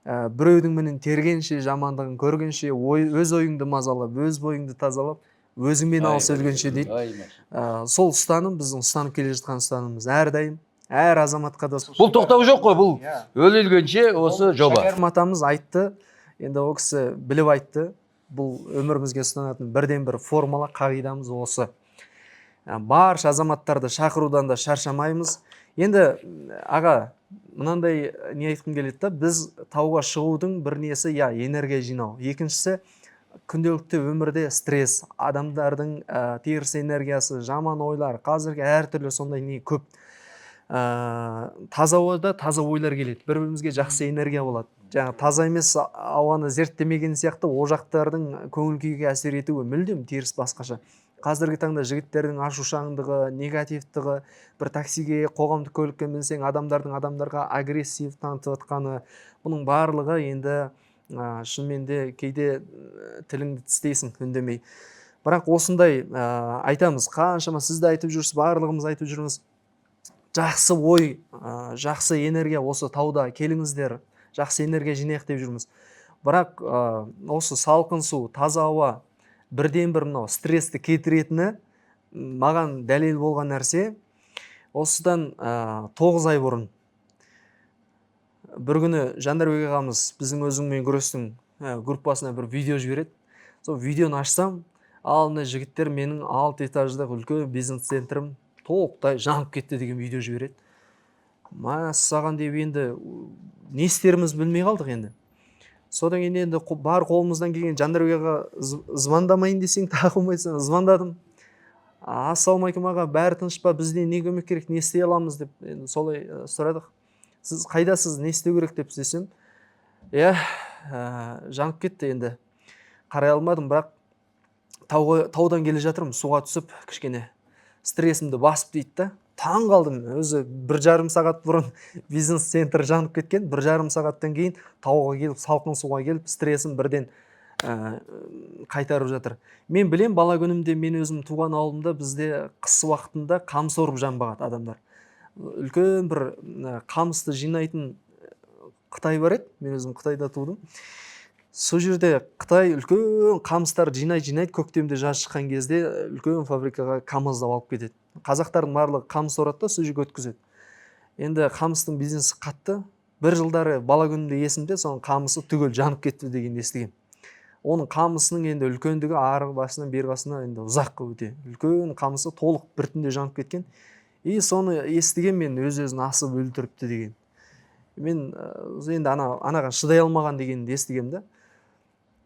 біреудің мінін тергенше, жамандығын көргенше, ой, өз ойыңды мазалап, өз бойыңды тазалап, өзіңмен алыс өлгенше дейді. Ай, машалла. Сол ұстаным біздің ұстанып келе жатқан ұстанымымыз әрдайым, әр азаматқа да сол. Бұл тоқтау жоқ қой, бұл Иә. өле-өлгенше осы жоба. Шәкәрім атамыз айтты, енді ол кісі біліп айтты. Бұл өмірімізге ұстанатын бірден бір формула, қағидамыз осы. Барша азаматтарды шақырудан да шаршамаймыз. Енді аға, мынандай не айтқым келеді да: біз тауға шығудың бір несі, иә, энергия жинау, екіншісі күнделікті өмірде стресс, адамдардың теріс энергиясы, жаман ойлар, қазіргі әртүрлі сондай не көп. Таза ауада таза ойлар келеді, бір бірімізге жақсы энергия болады. Жаңа таза емес ауаны зерттемеген сияқты, ол жақтардың көңіл күйге әсер етуі мүлдем теріс, басқаша. Қазіргі таңда жігіттердің ашушаңдығы, негативтігі, бір таксиге, қоғамдық көлікке мінсең, адамдардың адамдарға агрессив танытып жатқаны, бұның барлығы енді шынымен де кейде тіліңді тістейсің үндемей. Бірақ осындай айтамыз қаншама, сіз де айтып жүрсіз, барлығымыз айтып жүрміз: жақсы ой, жақсы энергия осы тауда, келіңіздер, жақсы энергия жинайық деп жүрміз. Бірақ осы салқын су, таза ауа бірден бір мынау стрессті кетіретіні маған дәлел болған нәрсе. Осыдан 9 ай бұрын бір күні Жандарбек ағамыз біздің «Өзіңмен күрестің» группасына бір видео жібереді. Сол видеоны ашсам, ал мына жігіттер менің алты этаждық үлкен бизнес центрім толықтай жанып кетті деген видео жібереді. Мәссаған деп, енді не істерімізді білмей қалдық. Енді содан кейін енді бар қолымыздан келген, Жандарбек аға, звондамайын десең, тағы болмайсың. Звондадым: «Ассалаумағалейкум, аға, бәрі тыныш па? Бізде не көмек керек, не істей аламыз?» – деп. Енді солай сұрадық. «Сіз қайдасыз, не істеу керек?» – деп десем, иә, жанып кетті, енді қарай алмадым, бірақ тауға, таудан келе жатырмын, суға түсіп кішкене стрессімді басып, дейді да. Таң қалдым. Өзі 1,5 сағат бұрын бизнес центр жанып кеткен, 1,5 сағаттан кейін тауға келіп, салқын суға келіп, стрессін бірден қайтарып жатыр. Мен білем, бала күнімде мен өзім туған ауылымда бізде қыс уақытында қамыс орып жанбағады адамдар. Үлкен бір қамысты жинайтын қытай бар еді, мен өзім Қытайда тудым. Сол жерде қытай үлкен қамыстарды жинайды, жинайды, көктемде, жаз шыққан кезде үлкен фабрикаға камаздап алып кетеді. Қазақтардың барлығы қамыс орады да, сол жерге өткізеді. Енді қамыстың бизнесі қатты. Бір жылдары, бала күнімде есімде, соның қамысы түгел жанып кетті дегенді естігемін. Оның қамысының енді үлкендігі ары басынан бері басына енді ұзақ, өте үлкен қамысы толық бір түнде жанып кеткен. И соны естіген мен, өз өзін асып өлтіріпті деген. Мен енді анаған шыдай алмаған дегенді естігемін да.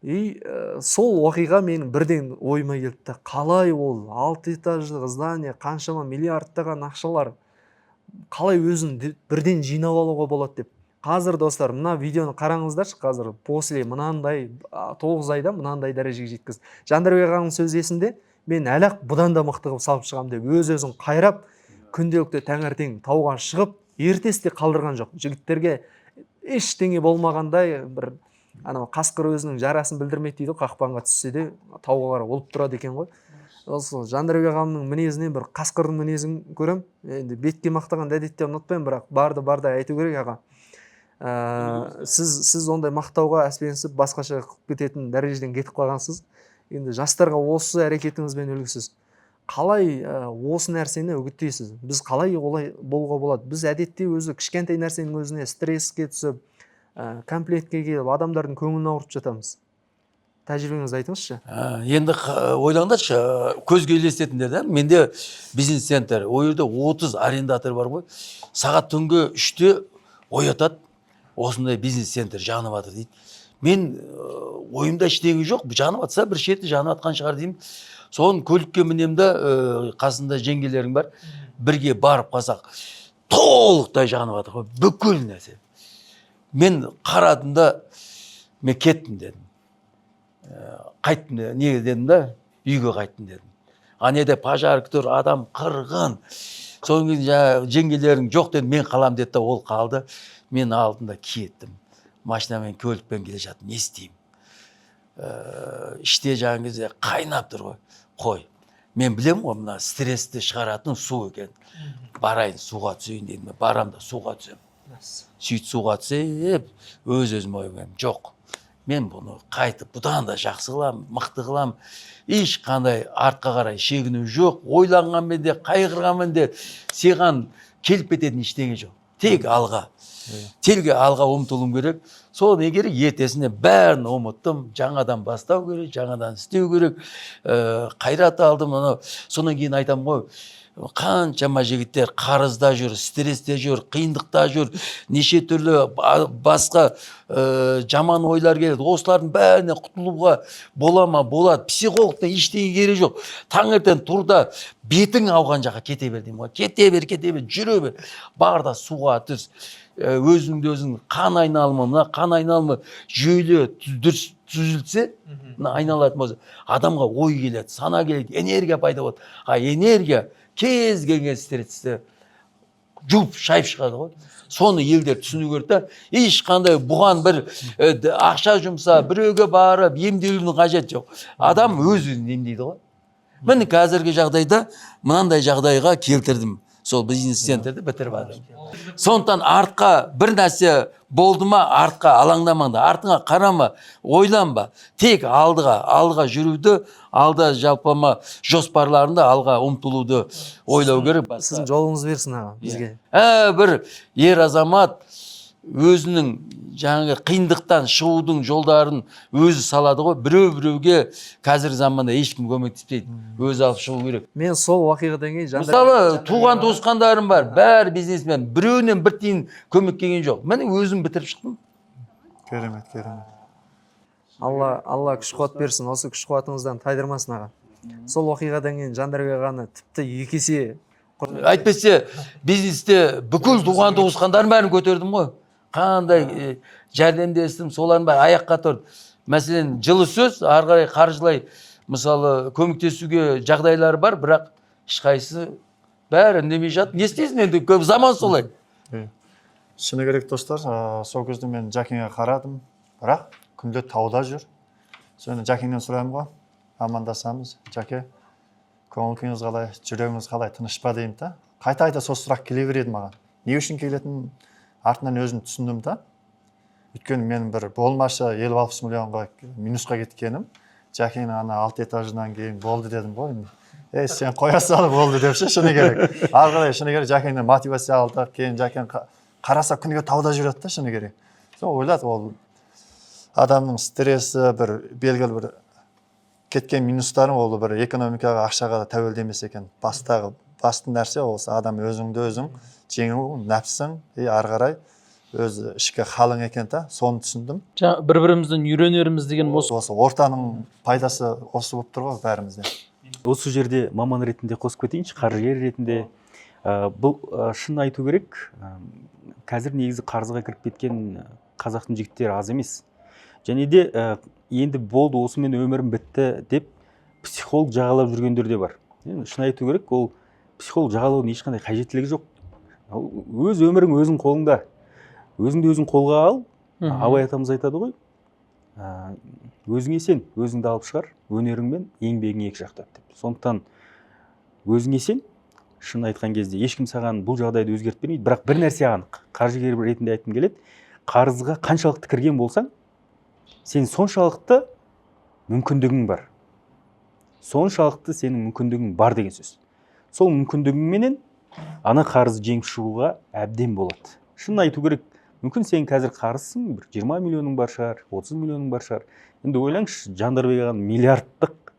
И сол оқиға менің бірден ойыма келді да: қалай ол алты этаждық здание, қаншама миллиардтаған ақшалар, қалай өзін бірден жинап алуға болады деп. Қазір, достар, мына видеоны қараңыздаршы. Қазір после мынандай 9 айда мынандай дәрежеге жеткізді. Жандарбек ағаның сөзі есімде: «Мен әлі ақ бұдан да мықты қылып салып шығамын», – деп өз өзін қайрап, күнделікті таңертең тауға шығып, ертесі де қалдырған жоқ. Жігіттерге ештеңе болмағандай, бір анау қасқыр өзінің жарасын білдірмейді дейді ғой, қақпанға түссе де тауға қарай ұлып тұрады екен ғой. Осы Жандарбек ағамның мінезінен бір қасқырдың мінезін көремін. Енді бетке мақтағанды әдетте ұнатпаймын, бірақ барды бардай айту керек, аға. Сіз ондай мақтауға әспенсіп, басқаша қылып кететін дәрежеден кетіп қалғансыз. Енді жастарға осы әрекетіңізбен үлгісіз. Қалай осы нәрсені үгіттейсіз? Біз қалай олай болуға болады? Біз әдетте өзі кішкентай нәрсенің өзіне стресске түсіп, комплектке келіп, адамдардың көңілін ауыртып жатамыз. Тәжірибеңізді айтыңызшы. Енді ойлаңдаршы, көзге елестетіңдер да, менде бизнес центр, ол жерде 30 арендатор бар ғой. Сағат түнгі 3-те оятады, осындай бизнес центр жанып жатыр дейді. Мен ойымда ештеңе жоқ, жанып жатса бір шеті жанып жатқан шығар деймін. Соны көлікке мінемін да, қасында жеңгелерім бар, бірге барып қалсақ, толықтай жанып жатыр ғой, бүкіл нәрсе. Мен қарадым да, мен кеттім дедім. Қайттым не дедім да, үйге қайттым дедім. Ана пожар тұр, адам қырғын. Содан кейін жаңағы жеңгелерің жоқ дедім, мен қаламын деді да, ол қалды. Мен алдым да кеттім. Машинамен, көлікпен келе жатырмын, не істеймін? Іште жаңағы кезде қайнап тұр ғой. Қой, мен білемін ғой, мына стрессті шығаратын су екен. Барайын, суға түсейін дедім. Барам да суға түсемін. Сөйтіп суға түсіп, өз өзіме ойлаймын, жоқ, мен бұны қайтып бұдан да жақсы қыламын, мықты қыламын. Ешқандай артқа қарай шегіну жоқ, ойланғанмен де, қайғырғанмен де саған келіп кететін ештеңе жоқ. Тек алға. Тек алға ұмтылуым керек. Сол не керек, ертесіне бәрін ұмыттым. Жаңадан бастау керек, жаңадан істеу керек. Қайрат алдым анау. Содан кейін айтамын ғой, қаншама жігіттер қарызда жүр, стрессте жүр, қиындықта жүр, неше түрлі басқа жаман ойлар келеді. Осылардың бәрінен құтылуға бола ма? Болады. Психологтан ештеңе керегі жоқ. Таңертең тұр да, бетің ауған жаққа кете бер деймін ғой. Кете бер, кете бер, жүре бер. Бар да суға түс. Өзіңді өзің қан айналымы, мына қан айналымы жүйелі дұрыс түзілсе, мына айналатын болса, адамға ой келеді, сана келеді, энергия пайда болады. А энергия кез келген стрессті жуып шайып шығады ғой. Соны елдер түсіну керек та. Ешқандай бұған бір ақша жұмса, біреуге барып емделудің қажеті жоқ. Адам өз өзін емдейді ғой. Міне, қазіргі жағдайда мынандай жағдайға келтірдім. Сол бизнес центрді бітіріп жатырмын. Сондықтан артқа бір нәрсе болды ма, артқа алаңдамаңдар, артыңа қарама, ойланба. Тек алдыға, алға жүруді, алда жалпыма жоспарларында алға ұмтылуды ойлау керек. Басқа. Сіздің жолыңыз берсін, аға, бізге. Бір ер азамат өзінің жаңағы қиындықтан шығудың жолдарын өзі салады ғой. Біреу біреуге қазіргі заманда ешкім көмектеспейді, өзі алып шығу керек. Мен сол уақиғадан кейін Мысалы, туған туысқандарым бар, бәрі бизнесмен, біреуінен бір тиын көмек келген жоқ. Міне, өзім бітіріп шықтым. Керемет, керемет. Алла күш қуат берсін, осы күш қуатыңыздан тайдырмасын, аға. Сол оқиғадан кейін Жандарбек ағаны тіпті екі есе Әйтпесе бизнесте бүкіл туған туысқандардың бәрін көтердім ғой. Қандай жәрдемдестім, солардың бәрі аяққа тұрды. Мәселен, жылы сөз, ары қарай қаржылай, мысалы, көмектесуге жағдайлары бар, бірақ ешқайсысы, бәрі үндемей жатыр. Не істейсің енді, көп заман солай. Шыны керек, достар, сол кезде мен Жәкеңе қарадым, бірақ күнде тауда жүр. Соны Жәкеңнен сұраймын ғой, амандасамыз: «Жәке, көңіл күйіңіз қалай, жүрегіңіз қалай, тыныш па?» — деймін да. Қайта қайта сол сұрақ келе береді маған. Не үшін келетінін артынан өзім түсіндім да. Өйткені мен бір болмашы 50-60 миллионға минусқа кеткенім, Жәкеңнің ана алты этажынан кейін болды дедім ғой енді. «Ей, сен қоя сал, болды», — деп ше. Шыны керек, ары қарай, шыны керек, Жәкеңнен мотивация алдық. Кейін Жәкең қараса, күніге тауда жүреді да. Шыны керек, сол ойладым, ол адамның стрессі, бір белгілі бір кеткен минустарың, ол бір экономикаға, ақшаға да тәуелді емес екен. Бастағы басты нәрсе осы адам өзіңді өзің жеңу, нәпсің и ары қарай өз ішкі халың екен да, соны түсіндім. Жаңа бір бірімізден үйренеріміз деген осы. Осы ортаның пайдасы осы болып тұр ғой бәрімізде. Осы жерде маман ретінде қосып кетейінші, қаржыгер ретінде. Бұл шын айту керек, қазір негізі қарызға кіріп кеткен қазақтың жігіттері аз емес. Және де енді болды, осымен өмірім бітті деп психолог жағалап жүргендер де бар. Енді шын айту керек, ол психолог жағалаудың ешқандай қажеттілігі жоқ. Ол өз өмірің өзің қолыңда, өзіңді өзің қолға ал. Абай атамыз айтады ғой, өзіңе сен, өзіңді алып шығар өнерің мен еңбегің екі жақтап деп. Сондықтан өзіңе сен. Шын айтқан кезде, ешкім саған бұл жағдайды өзгертіп бермейді. Бірақ бір нәрсе анық, қаржыгер ретінде айтқым келеді: қарызға қаншалықты кірген болсаң, сен соншалықты мүмкіндігің бар, соншалықты сенің мүмкіндігің бар деген сөз. Сол мүмкіндігіңменен ана қарызды жеңіп шығуға әбден болады. Шын айту керек. Мүмкін сен қазір қарызсың, бір 20 миллионың бар шығар, 30 миллионың бар шығар. Енді ойлаңызшы, Жандарбек ағаның миллиардтық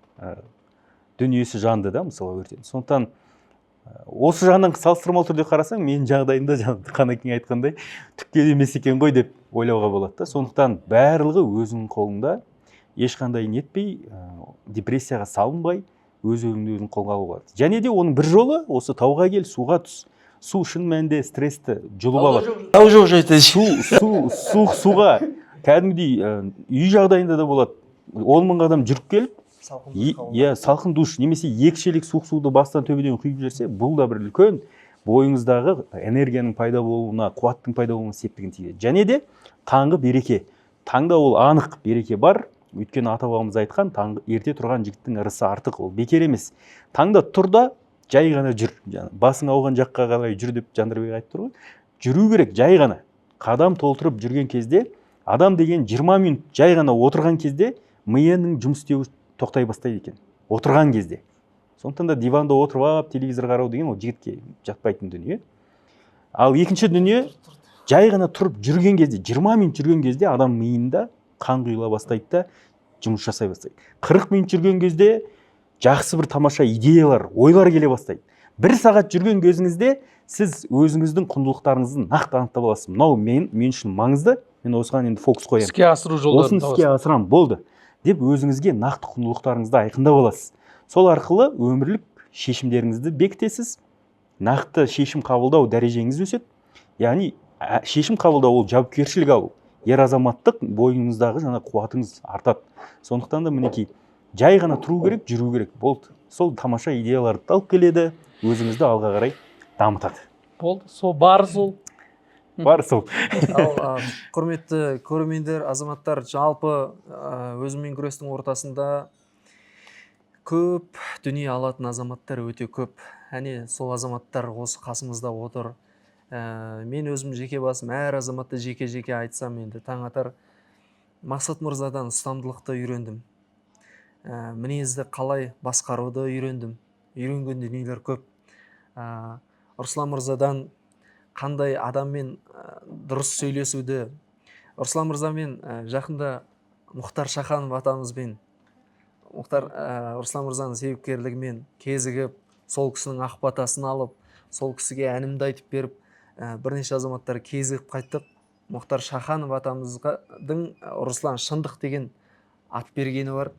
дүниесі жанды да, мысалы, өртенді. Сондықтан осы жағынан салыстырмалы түрде қарасаң, менің жағдайымда жаңа Қанекең айтқандай түкке де емес екен ғой деп ойлауға болады да. Сондықтан барлығы өзіңнің қолыңда, ешқандай нетпей, депрессияға салынбай, өз өміріңді өзің қолға алуға болады. Және де оның бір жолы осы тауға кел, суға түс. Су шын мәнінде стрессті жұлып алады. Тау жоқ жерде. Су, су, суық суға кәдімгідей, үй жағдайында да болады. 10 000 қадам жүріп келіп, Салқын душ қабылдау. Иә, салқын душ немесе 2 шелек суық суды бастан төбеден құйып жіберсе, бұл да бір үлкен бойыңыздағы энергияның пайда болуына, қуаттың пайда болуына септігін тигізеді. Және де таңғы береке. Таңда ол анық береке бар. Өйткені ата бабамыз айтқан, таңғы ерте тұрған жігіттің ырысы артық, ол бекер емес. Таңда тұр да жай ғана жүр. Жаңа басың ауған жаққа қарай жүр деп Жандарбек айтып тұр ғой. Жүру керек жай ғана. Қадам толтырып жүрген кезде, адам деген 20 минут жай ғана отырған кезде миының жұмыс істеуі тоқтай бастайды екен. Отырған кезде. Сондықтан да диванда отырып алып телевизор қарау деген ол жігітке жатпайтын дүние. Ал екінші дүние, жай ғана тұрып жүрген кезде, 20 минут жүрген кезде адам миында қан құйыла бастайды да, жұмыс жасай бастайды. 40 минут жүрген кезде жақсы бір тамаша идеялар, ойлар келе бастайды. Бір сағат жүрген кезіңізде сіз өзіңіздің құндылықтарыңызды нақты анықтап аласыз. Мынау мен үшін маңызды, мен осыған енді фокус қоямын. Іске асыру жолдарын Осыны іске асырамын, болды деп өзіңізге нақты құндылықтарыңызды айқындап аласыз. Сол арқылы өмірлік шешімдеріңізді бекітесіз, нақты шешім қабылдау дәрежеңіз өседі. Яғни шешім қабылдау ол жауапкершілік алу, ер азаматтық бойыңыздағы жаңа қуатыңыз артады. Сондықтан да мінекей, жай ғана тұру керек, жүру керек, болды. Сол тамаша идеяларды алып келеді, өзіңізді алға қарай дамытады. Болды, сол бары сол. Бар сол. Ал құрметті көрермендер, азаматтар, жалпы өзіммен күрестің ортасында көп дүние алатын азаматтар өте көп. Әне сол азаматтар осы қасымызда отыр. Мен өзім жеке басым әр азаматты жеке-жеке айтсам енді таң атар. Мақсат мырзадан ұстамдылықты үйрендім. Мінезді қалай басқаруды үйрендім. Үйренген дүниелер көп. Руслан мырзадан қандай адаммен дұрыс сөйлесуді, Руслан мырзамен жақында Мұхтар Шаханов атамызбен, Мұхтар Руслан мырзаның себепкерлігімен кезігіп, сол кісінің ақ батасын алып, сол кісіге әнімді айтып беріп, бірнеше азаматтар кезігіп қайттық. Мұхтар Шаханов атамыздың Руслан Шындық деген ат бергені бар.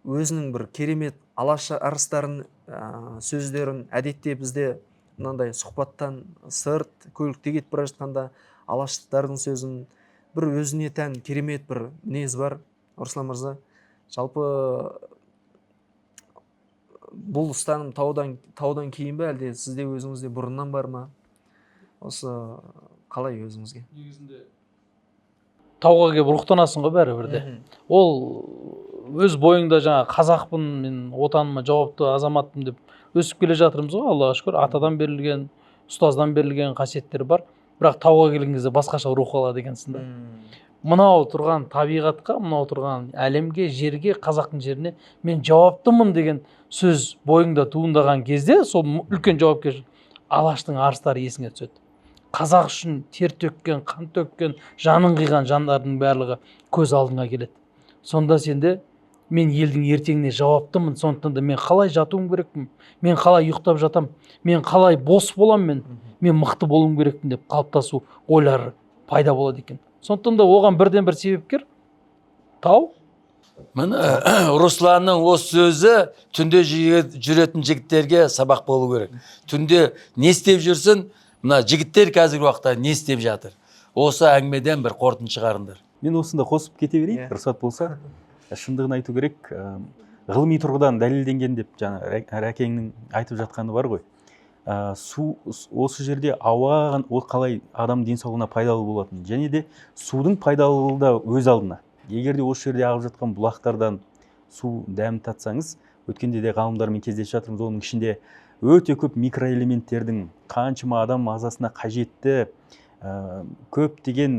Өзінің бір керемет алаш арыстарын, сөздерін, әдетте бізде мынандай сұхбаттан сырт көлікте кетіп бара жатқанда алаштықтардың сөзін, бір өзіне тән керемет бір мінез бар. Руслан мырза, жалпы бұл ұстаным таудан кейін бе, әлде сізде өзіңізде бұрыннан бар ма? Осы қалай өзіңізге? Негізінде тауға келіп рухтанасың ғой бәрібір де. Ол өз бойыңда жаңа қазақпын мен, отаныма жауапты азаматпын деп өсіп келе жатырмыз ғой, Аллаға шүкір. Атадан берілген, ұстаздан берілген қасиеттер бар, бірақ тауға келген кезде басқаша рух алады екенсің да. Мынау тұрған табиғатқа, мынау тұрған әлемге, жерге, қазақтың жеріне мен жауаптымын деген сөз бойыңда туындаған кезде, сол үлкен жауапкершілік, алаштың арыстары есіңе түседі. Қазақ үшін тер төккен, қан төккен, жанын қиған жандардың барлығы көз алдыңа келеді. Сонда сенде мен елдің ертеңіне жауаптымын, сондықтан да мен қалай жатуым керекпін, мен қалай ұйықтап жатам, мен қалай бос боламын, мен мықты болуым керекпін деп қалыптасу ойлары пайда болады екен. Сондықтан да оған бірден бір себепкер тау. Міне, Русланның осы сөзі түнде жүретін жігіттерге сабақ болу керек. Түнде не істеп жүрсін мына жігіттер, қазіргі уақытта не істеп жатыр, осы әңгімеден бір қорытынды шығарыңдар. Мен осында қосып кете берейін, Иә. рұқсат болса. Шындығын айту керек, ғылыми тұрғыдан дәлелденген деп жаңа Рәкеңнің айтып жатқаны бар ғой. Су осы жерде ауа ол қалай адам денсаулығына пайдалы болатын, және де судың пайдалылығы да өз алдына. Егер де осы жерде ағып жатқан бұлақтардан су дәм татсаңыз, өткенде де ғалымдармен кездесіп жатырмыз, оның ішінде өте көп микроэлементтердің, қаншама адам ағзасына қажетті көптеген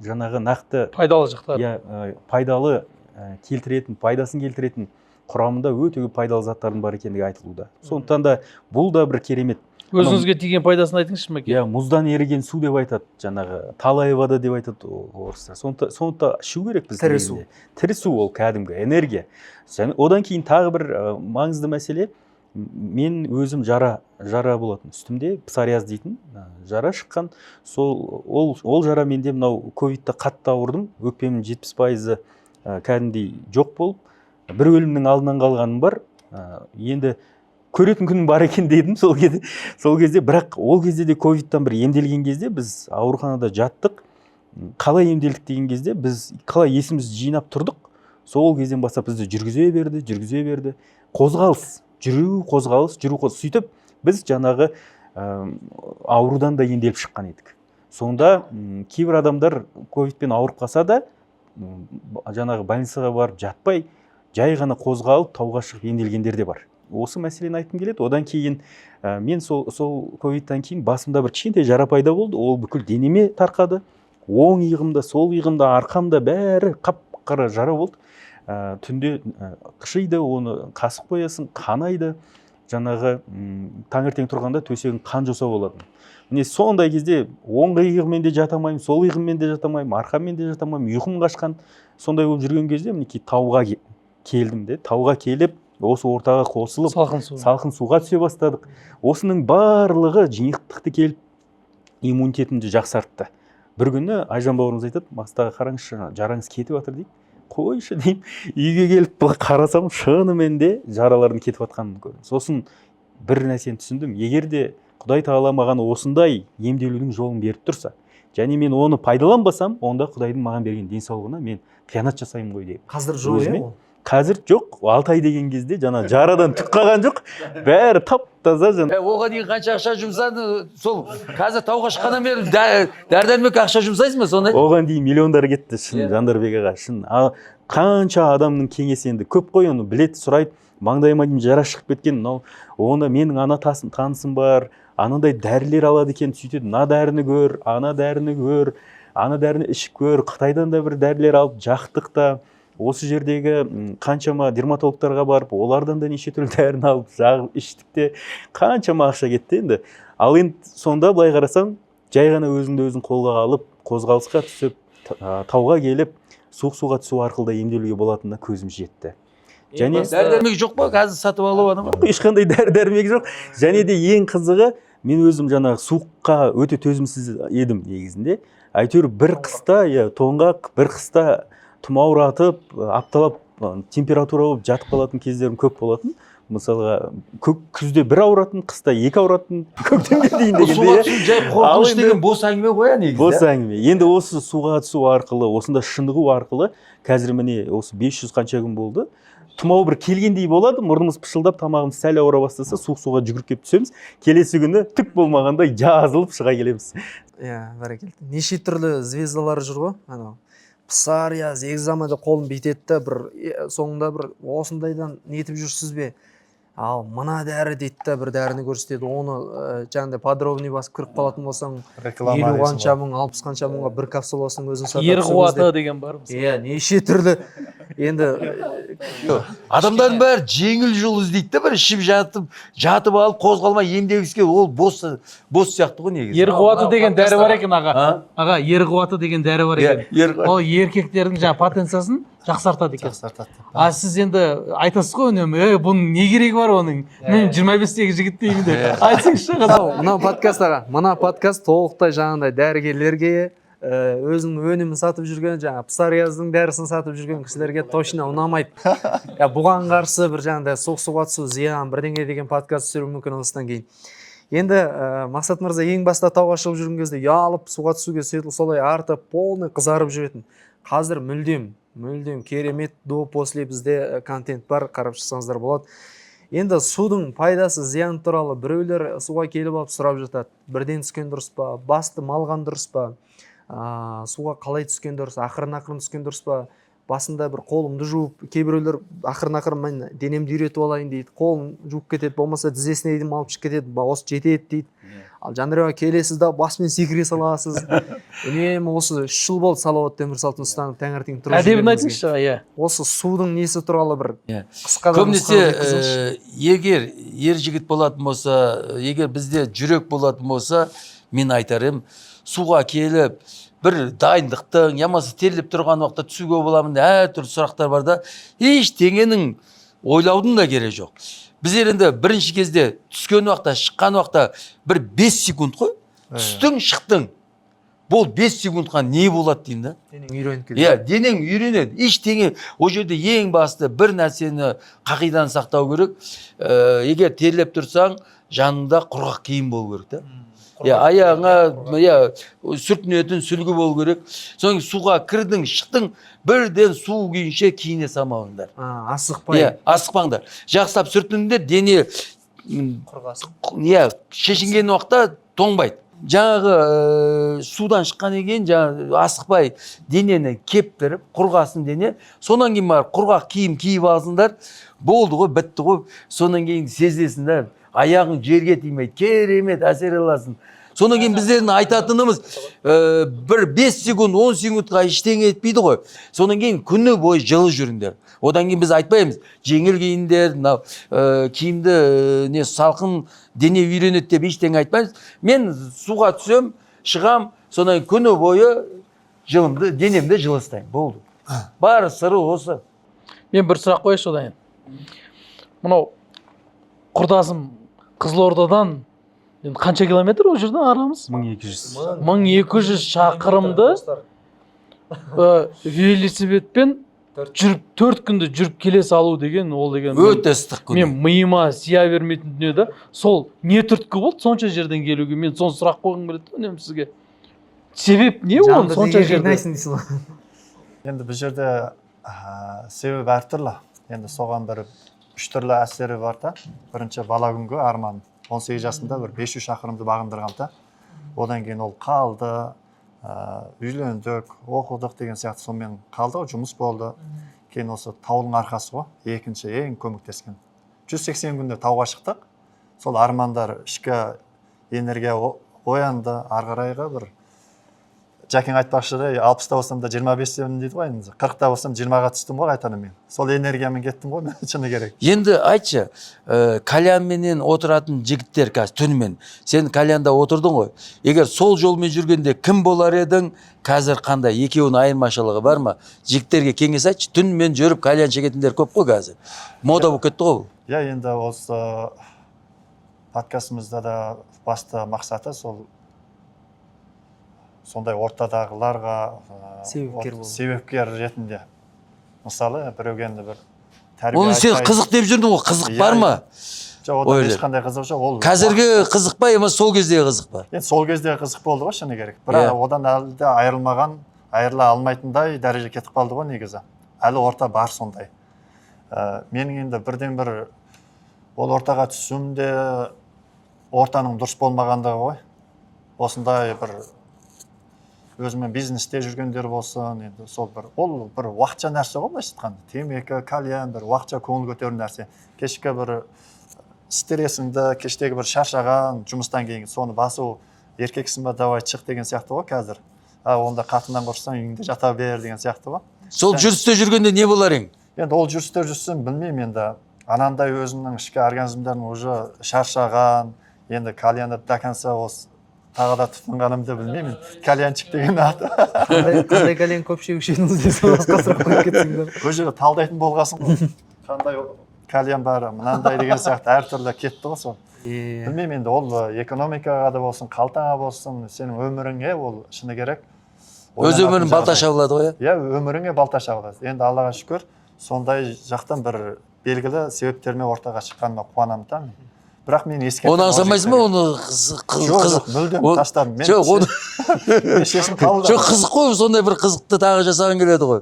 жаңағы нақты пайдалы жақтары. Иә, пайдалы келтіретін, пайдасын келтіретін, құрамында өте көп пайдалы заттардың бар екендігі айтылуда. Сондықтан да бұл да бір керемет. Өзіңізге тиген пайдасын айтыңызшы, Мәке. Иә, мұздан еріген су деп айтады, жаңағы талая вода деп айтады орыстар. Соны да ішу керек біз. Тірі су. Негізінде. Тірі су ол кәдімгі энергия. Және одан кейін тағы бір маңызды мәселе, мен өзім жара болатын үстімде, псориаз дейтін жара шыққан. Сол ол жара менде мынау ковидті қатты ауырдым, өкпемнің 70%-ы кәдімгідей жоқ болып, бір өлімнің алдынан қалғаным бар. Енді көретін күнім бар екен дедім сол кезде, сол кезде. Бірақ ол кезде де ковидтан бір емделген кезде біз ауруханада жаттық. Қалай емделдік деген кезде, біз қалай есімізді жинап тұрдық, сол кезден бастап бізді жүргізе берді, жүргізе берді, қозғалыс, жүру, қозғалыс, жүру, қозғалыс. Сөйтіп біз жаңағы аурудан да емделіп шыққан едік. Сонда кейбір адамдар ковидпен ауырып қалса да, жаңағы больницаға барып жатпай, жай ғана қозғалып, тауға шығып емделгендер де бар. Осы мәселені айтқым келеді. Одан кейін мен сол ковидтан кейін басымда бір кішкентай жара пайда болды, ол бүкіл денеме тарқады. Оң иығымда, сол иығымда, арқамда бәрі қап-қара жара болды. Түнде қышиды, оны қасып қоясың, қанайды. Жаңағы таңертең тұрғанда төсегің қан жоса болатын. Міне, сондай кезде оң иығыммен де жата алмаймын, сол иығыммен де жата алмаймын, арқаммен де жата алмаймын, ұйқым қашқан. Сондай болып жүрген кезде мінекей тауға келдім де, тауға келіп, осы ортаға қосылып, салқын су, салқын суға түсе бастадық. Осының барлығы жиынтықты келіп иммунитетімді жақсартты. Бір күні Айжан бауырымыз айтады: «Мақсат аға, қараңызшы, жараңыз кетіп жатыр», – дейді. «Қойшы», – деймін. Үйге келіп былай қарасам, шынымен де жаралардың кетіп жатқанын көрдім. Сосын бір нәрсені түсіндім: егер де Құдай тағала маған осындай емделудің жолын беріп тұрса және мен оны пайдаланбасам, онда Құдайдың маған берген денсаулығына мен қиянат жасаймын ғой деп. Қазір жоқ, иә? Өзіме? Ол Қазір жоқ. 6 ай деген кезде жаңа жарадан түк қалған жоқ, бәрі тап таза жаңа. Оған дейін қанша ақша жұмсады сол? Қазір тауға шыққаннан бері дәрі дәрмекке ақша жұмсайсың ба, соны айт. Оған дейін миллиондар кетті, шын. Иә. Жандарбек аға, шын. Қанша адамның кеңесі енді көп қой, оны біледі, сұрайды. Маңдайыма дейін жара шығып кеткен мынау, оны менің ана танысым бар, анандай дәрілер алады екен, сөйтеді, мына дәріні көр, ана дәріні көр, ана дәріні ішіп көр. Қытайдан да бір дәрілер алып жақтық та, осы жердегі қаншама дерматологтарға барып, олардан да неше түрлі дәріні алып жағып іштік те, қаншама ақша кетті енді. Ал енді сонда былай қарасаң, жай ғана өзіңді өзің қолға алып, қозғалысқа түсіп, тауға келіп, суық суға түсу арқылы да емделуге болатынына көзім жетті. Және Дәрі дәрмек жоқ па қазір сатып алу адамға? Ешқандай дәрі дәрмек жоқ. Және де ең қызығы, мен өзім жаңағы суыққа өте төзімсіз едім негізінде. Әйтеуір бір қыста, иә, тоңғақ, бір қыста тұмауратып, апталап температура болып жатып қалатын кездерім көп болатын. Мысалға, күзде бір ауыратын, қыста екі ауыратын, көктемге дейін Бұл дегенде, суға иә. түсу жай Ал қорқыныш енді деген бос әңгіме ғой, иә, негізі. Бос әңгіме. Енді осы суға түсу арқылы, осында шынығу арқылы қазір міне осы 500 қанша күн болды, тұмау бір келгендей болады, мұрнымыз пышылдап, тамағымыз сәл ауыра бастаса, суық суға жүгіріп келіп түсеміз, келесі күні түк болмағандай жазылып шыға келеміз. Иә, бәрекелді. Неше түрлі звездалар жүр ғой, анау псориаз, экзема деп қолын бүйтеді да, бір соңында бір осындайдан нетіп жүрсіз бе, ал мына дәрі дейді да, бір дәріні көрсетеді. Оны жаңағыдай подробный басып кіріп қалатын болсаң, Реклама 50 дейсің қанша ғой. мың, 60 қанша мыңға бір капсуласының өзін сатады Ер сол қуаты кезде. деген бар мысалы. Иә, неше түрлі енді. Адамдардың бәрі жеңіл жол іздейді да, бір ішіп жатып, жатып алып, қозғалмай емдегісі келеді. Ол бос сияқты ғой негізі. Ер қуаты деген дәрі бар екен, аға. А? Аға, ер қуаты деген дәрі бар Иә, екен. ер қуаты. Ол еркектердің жаңағы потенциясын жақсартады екен. Жақсартады. А сіз енді айтасыз ғой үнемі: «Ей, бұның не керегі бар оның, мен 25-тегі жігіт деймін», – деп айтсаңызшы, аға. Мынау подкаст, аға, мына подкаст толықтай жаңағындай дәрігерлерге, өзінің өнімін сатып жүрген, жаңағы псориаздың дәрісін сатып жүрген кісілерге точно ұнамайды. Я, бұған қарсы бір жаңағыдай суық суға түсу зиян бірдеңе деген подкаст түсіруі мүмкін осыдан кейін. Енді Мақсат мырза ең баста тауға шығып жүрген кезде ұялып, суға түсуге сөйтіп солай арты полный қызарып жүретін. Қазір мүлдем, мүлдем керемет, до после бізде контент бар, қарап шықсаңыздар болады. Енді судың пайдасы, зияны туралы біреулер суға келіп алып сұрап жатады: бірден түскен дұрыс па, басты малған дұрыс па, суға қалай түскен дұрыс, ақырын ақырын түскен дұрыс па, басында бір қолымды жуып. Кейбіреулер ақырын ақырын мен денемді үйретіп алайын дейді, қолын жуып кетеді, болмаса тізесіне дейін малып шығып кетеді, осы жетеді дейді. Ал Жандарбек келесіз да, басымен секіре саласыз. Үнемі осы 3 жыл болды салауатты өмір салтын ұстанып, таңертең тұрып Әдебін жүргенімізге. айтыңызшы, иә. Осы судың несі туралы бір Иә. қысқа да Көбінесе нұсқаны жеткізіңізші. Егер ер жігіт болатын болса, егер бізде жүрек болатын болса, мен айтар едім, суға келіп бір дайындықтың я болмаса терлеп тұрған уақытта түсуге боламын, әртүрлі сұрақтар бар да, ештеңенің ойлаудың да керегі жоқ. Біздер енді бірінші кезде түскен уақытта, шыққан уақытта бір 5 секунд қой, түстің, шықтың, бұл 5 секундқа не болады деймін да. Денең үйреніп кетеді. Иә, денең үйренеді. Ештеңе, ол жерде ең басты бір нәрсені, қағиданы сақтау керек. Егер терлеп тұрсаң, жаныңда құрғақ киім болу керек та. Иә, аяғыңа, иә, сүртінетін сүлгі болу керек. Содан кейін суға кірдің, шықтың, бірден су күйінше киіне салмаңдар. А, асықпай. Иә, асықпаңдар, жақсылап сүртініңдер, дене Құрғасын. Иә, шешінген уақытта тоңбайды. Жаңағы судан шыққаннан кейін жаңағы асықпай денені кептіріп, құрғасын дене, содан кейін барып құрғақ киім киіп алсыңдар, болды ғой, бітті ғой. Содан кейін сезесің да, аяғың жерге тимейді, керемет әсер аласың. Содан кейін біздердің айтатынымыз, бір 5 секунд, 10 секундқа ештеңе етпейді ғой. Содан кейін күні бойы жылы жүріңдер. Одан кейін біз айтпаймыз жеңіл киіңдер, мынау киімді не салқын, дене үйренеді деп ештеңе айтпаймыз. Мен суға түсем, шығам, содан кейін күні бойы жылымды, денемді жылы ұстаймын, болды, бар сыры осы. Мен бір сұрақ қояйыншы одан енді. Мынау құрдасым Қызылордадан, енді қанша километр ол жерден арамыз? 1200. 1200 шақырымды велосипедпен жүріп, 4 күнде жүріп келе салу деген, ол деген Өте ыстық күні. Мен миыма сия бермейтін дүние да. Сол не түрткі болды сонша жерден келуге? Мен соны сұрақ қойғым келеді да үнемі сізге. Себеп не оның Жанды сонша неге жерде? қинайсың дейсің ғой. Енді бұл жерде себеп әртүрлі. Енді соған бір үш түрлі әсері бар да. Бірінші, бала күнгі арман, 18 жасымда бір 500 шақырымды бағындырғам да. Одан кейін ол қалды, үйлендік, оқыдық деген сияқты, сонымен қалды ғой, жұмыс болды. Кейін осы таудың арқасы ғой екінші ең көмектескен. 180 күнде тауға шықтық, сол армандар, ішкі энергия оянды. Ары қарайғы бір Жәкең айтпақшыдай, 60-та болсам да 25-темін дейді ғой, енді 40-та болсам 20-ға түстім ғой қайтадан. Мен сол энергиямен кеттім ғой мен, шыны керек. Енді айтшы, кальянменен отыратын жігіттер қазір түнімен, сен кальянда отырдың ғой, егер сол жолмен жүргенде кім болар едің, қазір қандай, екеуінің айырмашылығы бар ма? Жігіттерге кеңес айтшы, түнімен жүріп кальян шегетіндер көп қой қазір, мода болып кетті ғой бұл. Иә, енді осы подкастымызда да басты мақсаты сол сондай ортадағыларға Себепкер болу. Себепкер ретінде, мысалы, біреуге енді бір тәрбие Оны сен айтпай- қызық деп жүрдің ғой, қызық Иә, бар ма? Жоқ, одан Ойлы. ешқандай қызық жоқ ол. Қазіргі қызық па, емес сол кездегі қызық па? Енді сол кезде қызық болды ғой, шыны керек, бірақ одан әлі де айырылмаған, айырыла алмайтындай дәреже кетіп қалды ғой негізі. Әлі орта бар сондай. Менің енді бірден бір ол ортаға түсуім де ортаның дұрыс болмағандығы ғой. Осындай бір өзімен бизнесте жүргендер болсын, енді сол бір ол бір уақытша нәрсе ғой былайша айтқанда. Темекі, кальян бір уақытша көңіл көтеру нәрсе. Кешкі бір стрессіңді, кештегі бір шаршаған жұмыстан кейін соны басу, еркексің ба, давай шық деген сияқты ғой қазір. А онда қатыннан құрыссаң, үйіңде жата бер деген сияқты ғой. Сол жүрісте жүргенде не болар ең? Енді ол жүрісте жүрсем, білмеймін енді, анандай өзімнің ішкі организмдерім уже шаршаған. Енді кальянды до конца осы тағы да тұтынғанымды білмеймін, кальянчик деген аты. Қандай кальян көп шегуші едіңіз десе, басқа сұрақ қойып кетсеңдер. Ол жерде талдайтын болғасын ғой, қандай кальян бар, мынандай деген сияқты әртүрлі кетті ғой сол. Білмеймін енді, ол экономикаға да болсын, қалтаңа болсын, сенің өміріңе ол, шыны керек, Өз ойланатын өмірін балта жағдай. шабылады ғой, иә. Иә, өміріңе балта шабылады. Енді Аллаға шүкір, сондай жақтан бір белгілі себептермен ортаға шыққаныма қуанамын да мен. Бірақ мен ескертемін Оны ол аңсамайсың ба жігіттерге. оны Жоқ, қызық жоқ, мүлдем тастадым мен. Жоқ, оны Мен шешім қабылдадым. Жоқ, қызық қой, сондай бір қызықты тағы жасағың келеді ғой.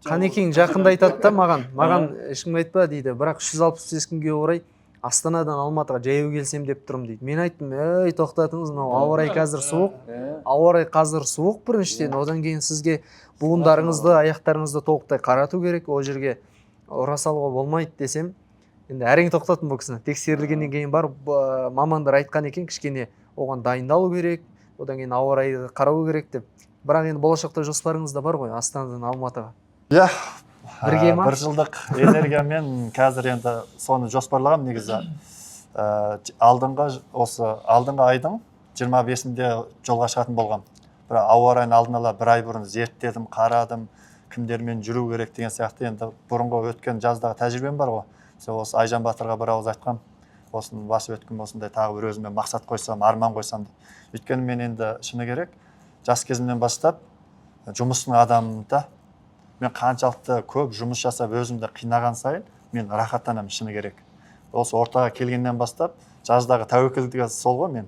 Қанекең жақында айтады да маған, ешкімге айтпа дейді, бірақ 365 күнге орай Астанадан Алматыға жаяу келсем деп тұрмын дейді. Мен айттым: «Ей, тоқтатыңыз, мынау ауа райы қазір суық, ауа райы қазір суық біріншіден, одан кейін сізге буындарыңызды, аяқтарыңызды толықтай қарату керек, ол жерге ұра салуға болмайды», — десем, енді әрең тоқтаттым бұл кісіні. Тексерілгеннен кейін барып мамандар айтқан екен, кішкене Оған дайындалу керек, одан кейін ауа райы қарау керек деп. Бірақ енді болашақта жоспарыңыз да бар ғой Астанадан Алматыға. Иә. Бірге ма? Бір жылдық энергиямен қазір енді соны жоспарлағанмын негізі. Алдыңғы осы алдыңғы айдың 25-інде жолға шығатын болғам. Бірақ ауа райын алдын ала бір ай бұрын зерттедім, қарадым, кімдермен жүру керек деген сияқты. Енді бұрынғы өткен жаздағы тәжірибем бар ғой. Сол осы Айжан батырға бір ауыз айтқам, осыны басып өткен осындай тағы бір өзіме мақсат қойсам, арман қойсам деп. Өйткені мен енді шыны керек, жас кезімнен бастап жұмыстың адамымын да. Мен қаншалықты көп жұмыс жасап өзімді қинаған сайын мен рахаттанамын, шыны керек. Осы ортаға келгеннен бастап жаздағы тәуекелдігі сол ғой, мен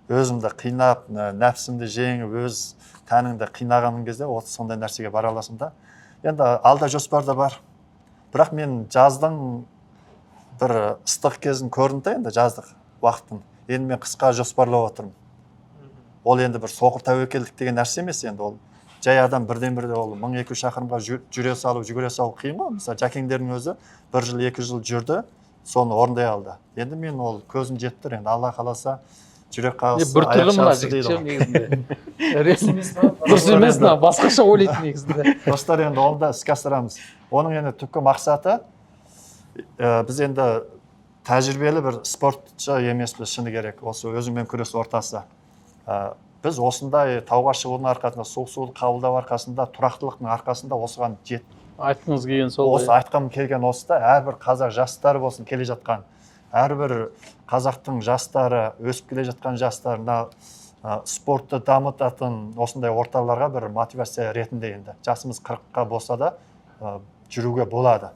өзімді қинап, нәпсімді жеңіп, өз тәніңді қинаған кезде осы сондай нәрсеге бара аласың да. Енді алда жоспар да бар. Бірақ мен жаздың бір ыстық кезін көрдім да, енді жаздық уақытын. Енді мен қысқа жоспарлап отырмын. Ол енді бір соқыр тәуекелдік деген нәрсе емес енді, ол жай адам бірден бірде ол 1200 шақырымға жүре салу, жүгіре салу қиын ғой. Мысалы, Жәкеңдердің өзі бір жыл, 2 жыл жүрді, соны орындай алды. Енді мен ол көзім жетіп тұр, енді Алла қаласа, жүрек қағысы, бір аяқ түрлі мына шалысы жігіт дейді ше ғой. негізінде. Дұрыс емес мына, басқаша ойлайды негізінде. Достар, енді оны да іске асырамыз. Оның енді түпкі мақсаты, біз енді тәжірибелі бір спортшы емеспіз, шыны керек, осы өзіңмен күрес ортасы. Біз осындай тауға шығудың арқасында, суық суды қабылдау арқасында, тұрақтылықтың арқасында осыған жет Айтқыңыз келген сол Осы ғой. айтқым келген осы да. Әрбір қазақ жастары болсын, келе жатқан әрбір қазақтың жастары, өсіп келе жатқан жастар, мына спортты дамытатын осындай орталарға бір мотивация ретінде, енді жасымыз 40-қа болса да жүруге болады.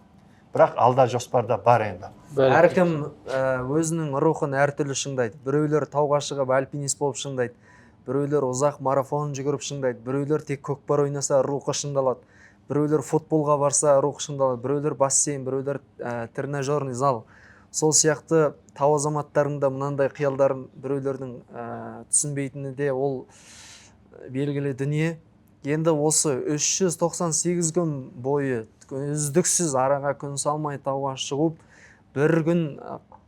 Бірақ алда жоспарда бар енді. Бәрі. Әркім өзінің рухын әртүрлі шыңдайды. Біреулер тауға шығып альпинист болып шыңдайды, біреулер ұзақ марафон жүгіріп шыңдайды, біреулер тек көкпар ойнаса рухы шыңдалады, біреулер футболға барса рухы шыңдалады, біреулер бассейн, біреулер тренажерный зал. Сол сияқты тау азаматтарының да мынандай қиялдарын біреулердің түсінбейтіні де ол белгілі дүние. Енді осы 398 күн бойы үздіксіз араға күн салмай тауға шығып, бір күн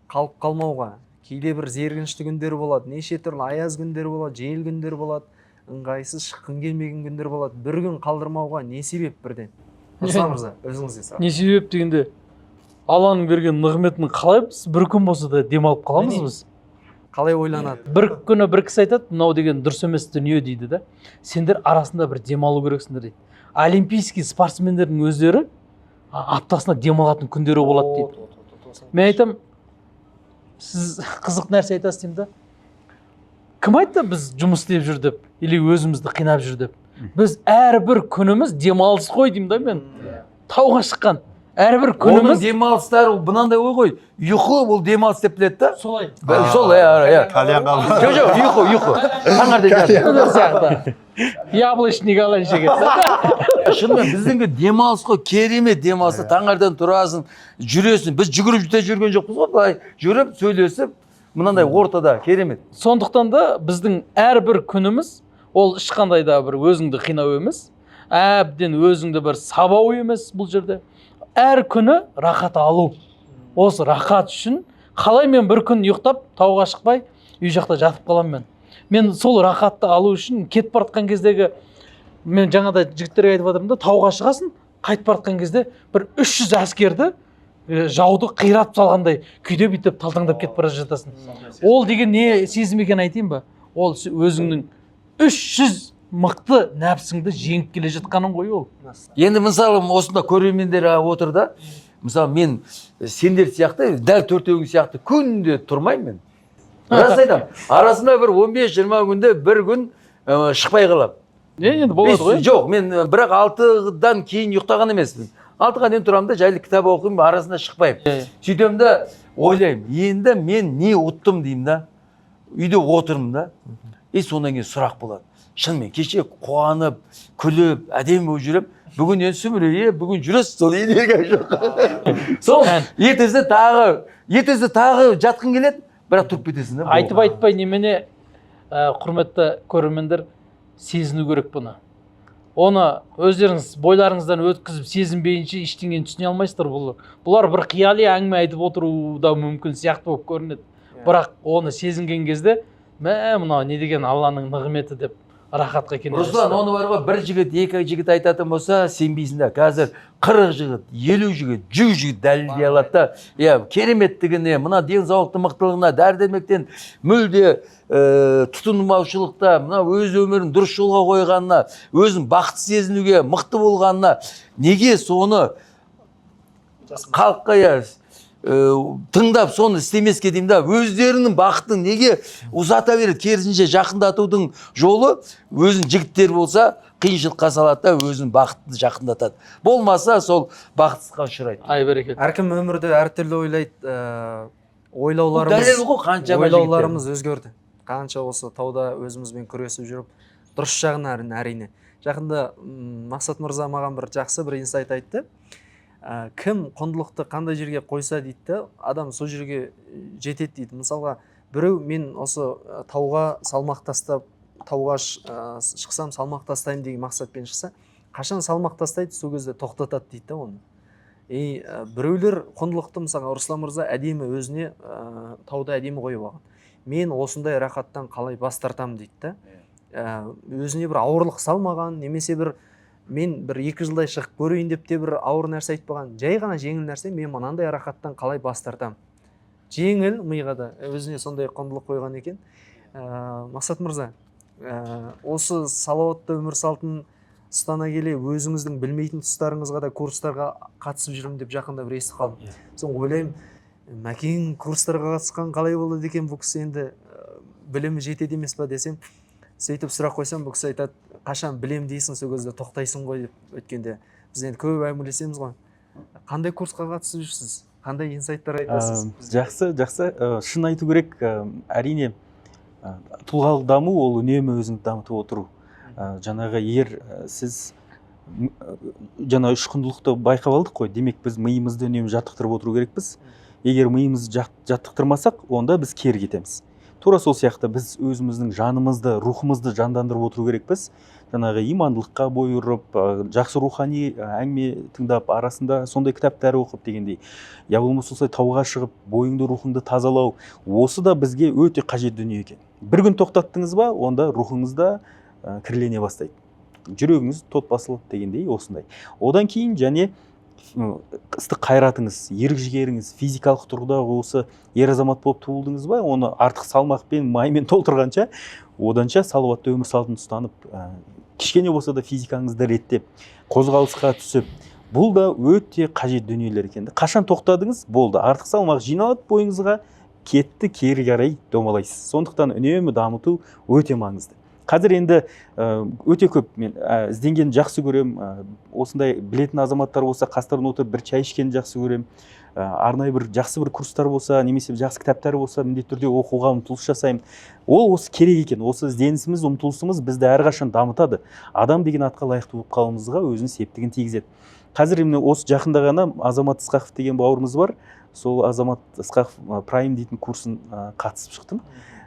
қалып қалмауға, кейде бір зерігіншті күндер болады, неше түрлі аяз күндер болады, жел күндер болады, ыңғайсыз, шыққың келмеген күндер болады, бір күн қалдырмауға не себеп? Бірден Руслан мырза, өзіңізге сұрақ. Не себеп дегенде, Алланың берген нығметін қалай біз бір күн болса да демалып қаламыз? Міне. Біз Қалай ойланады? Бір күні бір кісі айтады, мынау деген дұрыс емес дүние дейді да, сендер арасында бір демалу керексіңдер дейді. Олимпийский спортсмендердің өздері аптасына демалатын күндері болады дейді. Мен айтамын, сіз қызық нәрсе айтасыз деймін да, кім айтты біз жұмыс істеп жүр деп или өзімізді қинап жүр деп? Біз әрбір күніміз демалыс қой деймін да. Мен тауға шыққан әрбір Оның күніміз демалыстары мынандай ой ғой, ұйқы ол демалыс деп біледі да. Солай. Сол, иә. Кальянға. Жоқ, ұйқы таңертең жатып. Солар сияқты яблочник алайын шегеді. Шынымен біздіңкі демалыс қой, керемет демалыс. Таңертең тұрасың, жүресің. Біз жүгіріп те жүрген жоқпыз ғой, былай жүріп, сөйлесіп, мынандай ортада керемет. Сондықтан да біздің әрбір күніміз ол ешқандай да бір өзіңді қинау емес, әбден өзіңді бір сабау емес. Бұл жерде әр күні рахат алу. Осы рахат үшін қалай мен бір күн ұйықтап, тауға шықпай, үй жақта жатып қаламын? Мен сол рахатты алу үшін кетіп бара жатқан кездегі, мен жаңа да жігіттерге айтып жатырмын да, тауға шығасың, қайтып бара жатқан кезде бір 300 әскерді, жауды қиратып салғандай күйде бүйтіп талтаңдап кетіп бара жатасың. Ол деген не сезім екенін айтайын ба? Ол өзіңнің 300 мықты нәпсіңді жеңіп келе жатқаның ғой ол. Енді мысалы, осында көрермендер отыр да. Мысалы, мен сендер сияқты, дәл төртеуің сияқты күнде тұрмаймын. Мен рас айтамын, арасында бір 15-20 күнде бір күн шықпай қаламын. Не, енді болады ғой. Жоқ, мен бірақ 6-дан кейін ұйықтаған емеспін. 6-ға дейін тұрамын да, жайлы кітап оқимын, арасында шықпаймын. Сөйтемін да ойлаймын, енді мен не ұттым деймін да, үйде отырмын да. И содан кейін сұрақ болады. Шынымен кеше қуанып, күліп, әдемі болып жүремін, бүгін енді сүмірейіп, бүгін жүресіз, сол энергия жоқ. Сол ертесі тағы жатқың келеді, бірақ тұрып кетесің да. Айтып айтпай немене, құрметті көрермендер, сезіну керек бұны. Оны өздеріңіз бойларыңыздан өткізіп сезінбейінше ештеңені түсіне алмайсыздар. Бұлар бір қияли әңгіме айтып отыру да мүмкін сияқты болып көрінеді, бірақ оны сезінген кезде Мә, мынау не деген Алланың нығметі деп рахатқа кенелесіз. Руслан, оны бар ғой, бір жігіт, екі жігіт айтатын болса, сенбейсің да. Қазір 40 жігіт, 50 жігіт, 100 жігіт дәлелдей алады да. Иә, кереметтігіне, мына денсаулықтың мықтылығына, дәрі дәрмектен мүлде тұтынбаушылықта, мына өз өмірін дұрыс жолға қойғанына, өзін бақытты сезінуге мықты болғанына, неге соны халыққа, иә, тыңдап соны істемеске деймін да. Өздерінің бақытын неге ұзата береді? Керісінше, жақындатудың жолы өзінің жігіттер болса, қиыншылыққа салады да, өзінің бақытын жақындатады, болмаса сол бақытсыздыққа ұшырайды. Ай, берекет. Әркім өмірді әртүрлі ойлайды. Ойлауларымыз Дәлел ғой қаншама жігіттер. Ойлауларымыз өзгерді қанша осы тауда өзімізбен күресіп жүріп, дұрыс жағынан, әрине. Жақында Мақсат мырза маған бір жақсы бір инсайт айтты. Кім құндылықты қандай жерге қойса дейді да, адам сол жерге жетеді дейді. Мысалға, біреу мен осы тауға салмақ тастап, тауға шықсам салмақ тастаймын деген мақсатпен шықса, қашан салмақ тастайды, сол кезде тоқтатады дейді да оны. И біреулер құндылықты, мысалға, Руслан мырза әдемі өзіне тауда әдемі қойып алған: мен осындай рахаттан қалай бас тартамын дейді да. Өзіне бір ауырлық салмаған немесе бір мен бір 2 жылдай шығып көрейін деп те бір ауыр нәрсе айтпаған, жай ғана жеңіл нәрсе: мен мынандай рахаттан қалай бас тартамын. Жеңіл миға да өзіне сондай құндылық қойған екен. Мақсат мырза, осы салауатты өмір салтын ұстана келе, өзіңіздің білмейтін тұстарыңызға да курстарға қатысып жүрмін деп жақында бір естіп қалдым. Соны ойлаймын, Мәкең курстарға қатысқан қалай болады екен, бұл кісі енді білімі жетеді емес па десем, сөйтіп сұрақ қойсам, бұл кісі айтады: қашан білем дейсің, сол кезде тоқтайсың ғой деп. Өткенде біз енді көп әңгімелесеміз ғой. Қандай курсқа қатысып жүрсіз, қандай инсайттар айтасыз бізге? Жақсы, жақсы. Шын айту керек, әрине, тұлғалық даму ол үнемі өзіңді дамытып отыру. Жаңағы егер сіз жаңа үш құндылықты байқап алдық қой, демек, біз миымызды үнемі жаттықтырып отыру керекпіз. Егер миымызды жаттықтырмасақ, онда біз кері кетеміз. Тура сол сияқты біз өзіміздің жанымызды, рухымызды жандандырып отыру керекпіз. Жаңағы имандылыққа бой ұрып, жақсы рухани әңгіме тыңдап, арасында сондай кітаптар оқып дегендей, я болмаса осылай тауға шығып, бойыңды, рухыңды тазалау, осы да бізге өте қажет дүние екен. Бір күн тоқтаттыңыз ба, онда рухыңыз да кірлене бастайды, жүрегіңіз тот басылады дегендей осындай. Одан кейін және ыстық қайратыңыз, ерік жігеріңіз, физикалық тұрғыда осы ер азамат болып туылдыңыз ба, оны артық салмақпен, маймен толтырғанша, оданша салауатты өмір салтын ұстанып, кішкене болса да физикаңызды реттеп, қозғалысқа түсіп, бұл да өте қажет дүниелер екен. Қашан тоқтадыңыз, болды, артық салмақ жиналады бойыңызға, кетті, кері қарай домалайсыз. Сондықтан үнемі дамыту өте маңызды. Қазір енді өте көп мен ізденгенді жақсы көремін. Осындай білетін азаматтар болса, қастарына отырып бір шай ішкенді жақсы көремін. Арнайы бір жақсы бір курстар болса немесе жақсы кітаптар болса, міндетті түрде оқуға ұмтылыс жасаймын. Ол осы керек екен. Осы ізденісіміз, ұмтылысымыз бізді әрқашан дамытады, адам деген атқа лайықты болып қалуымызға өзінің септігін тигізеді. Қазір міне осы жақында ғана Азамат Ысқақов деген бауырымыз бар, сол Азамат Ысқақов Прайм дейтін курсын қатысып шықтым.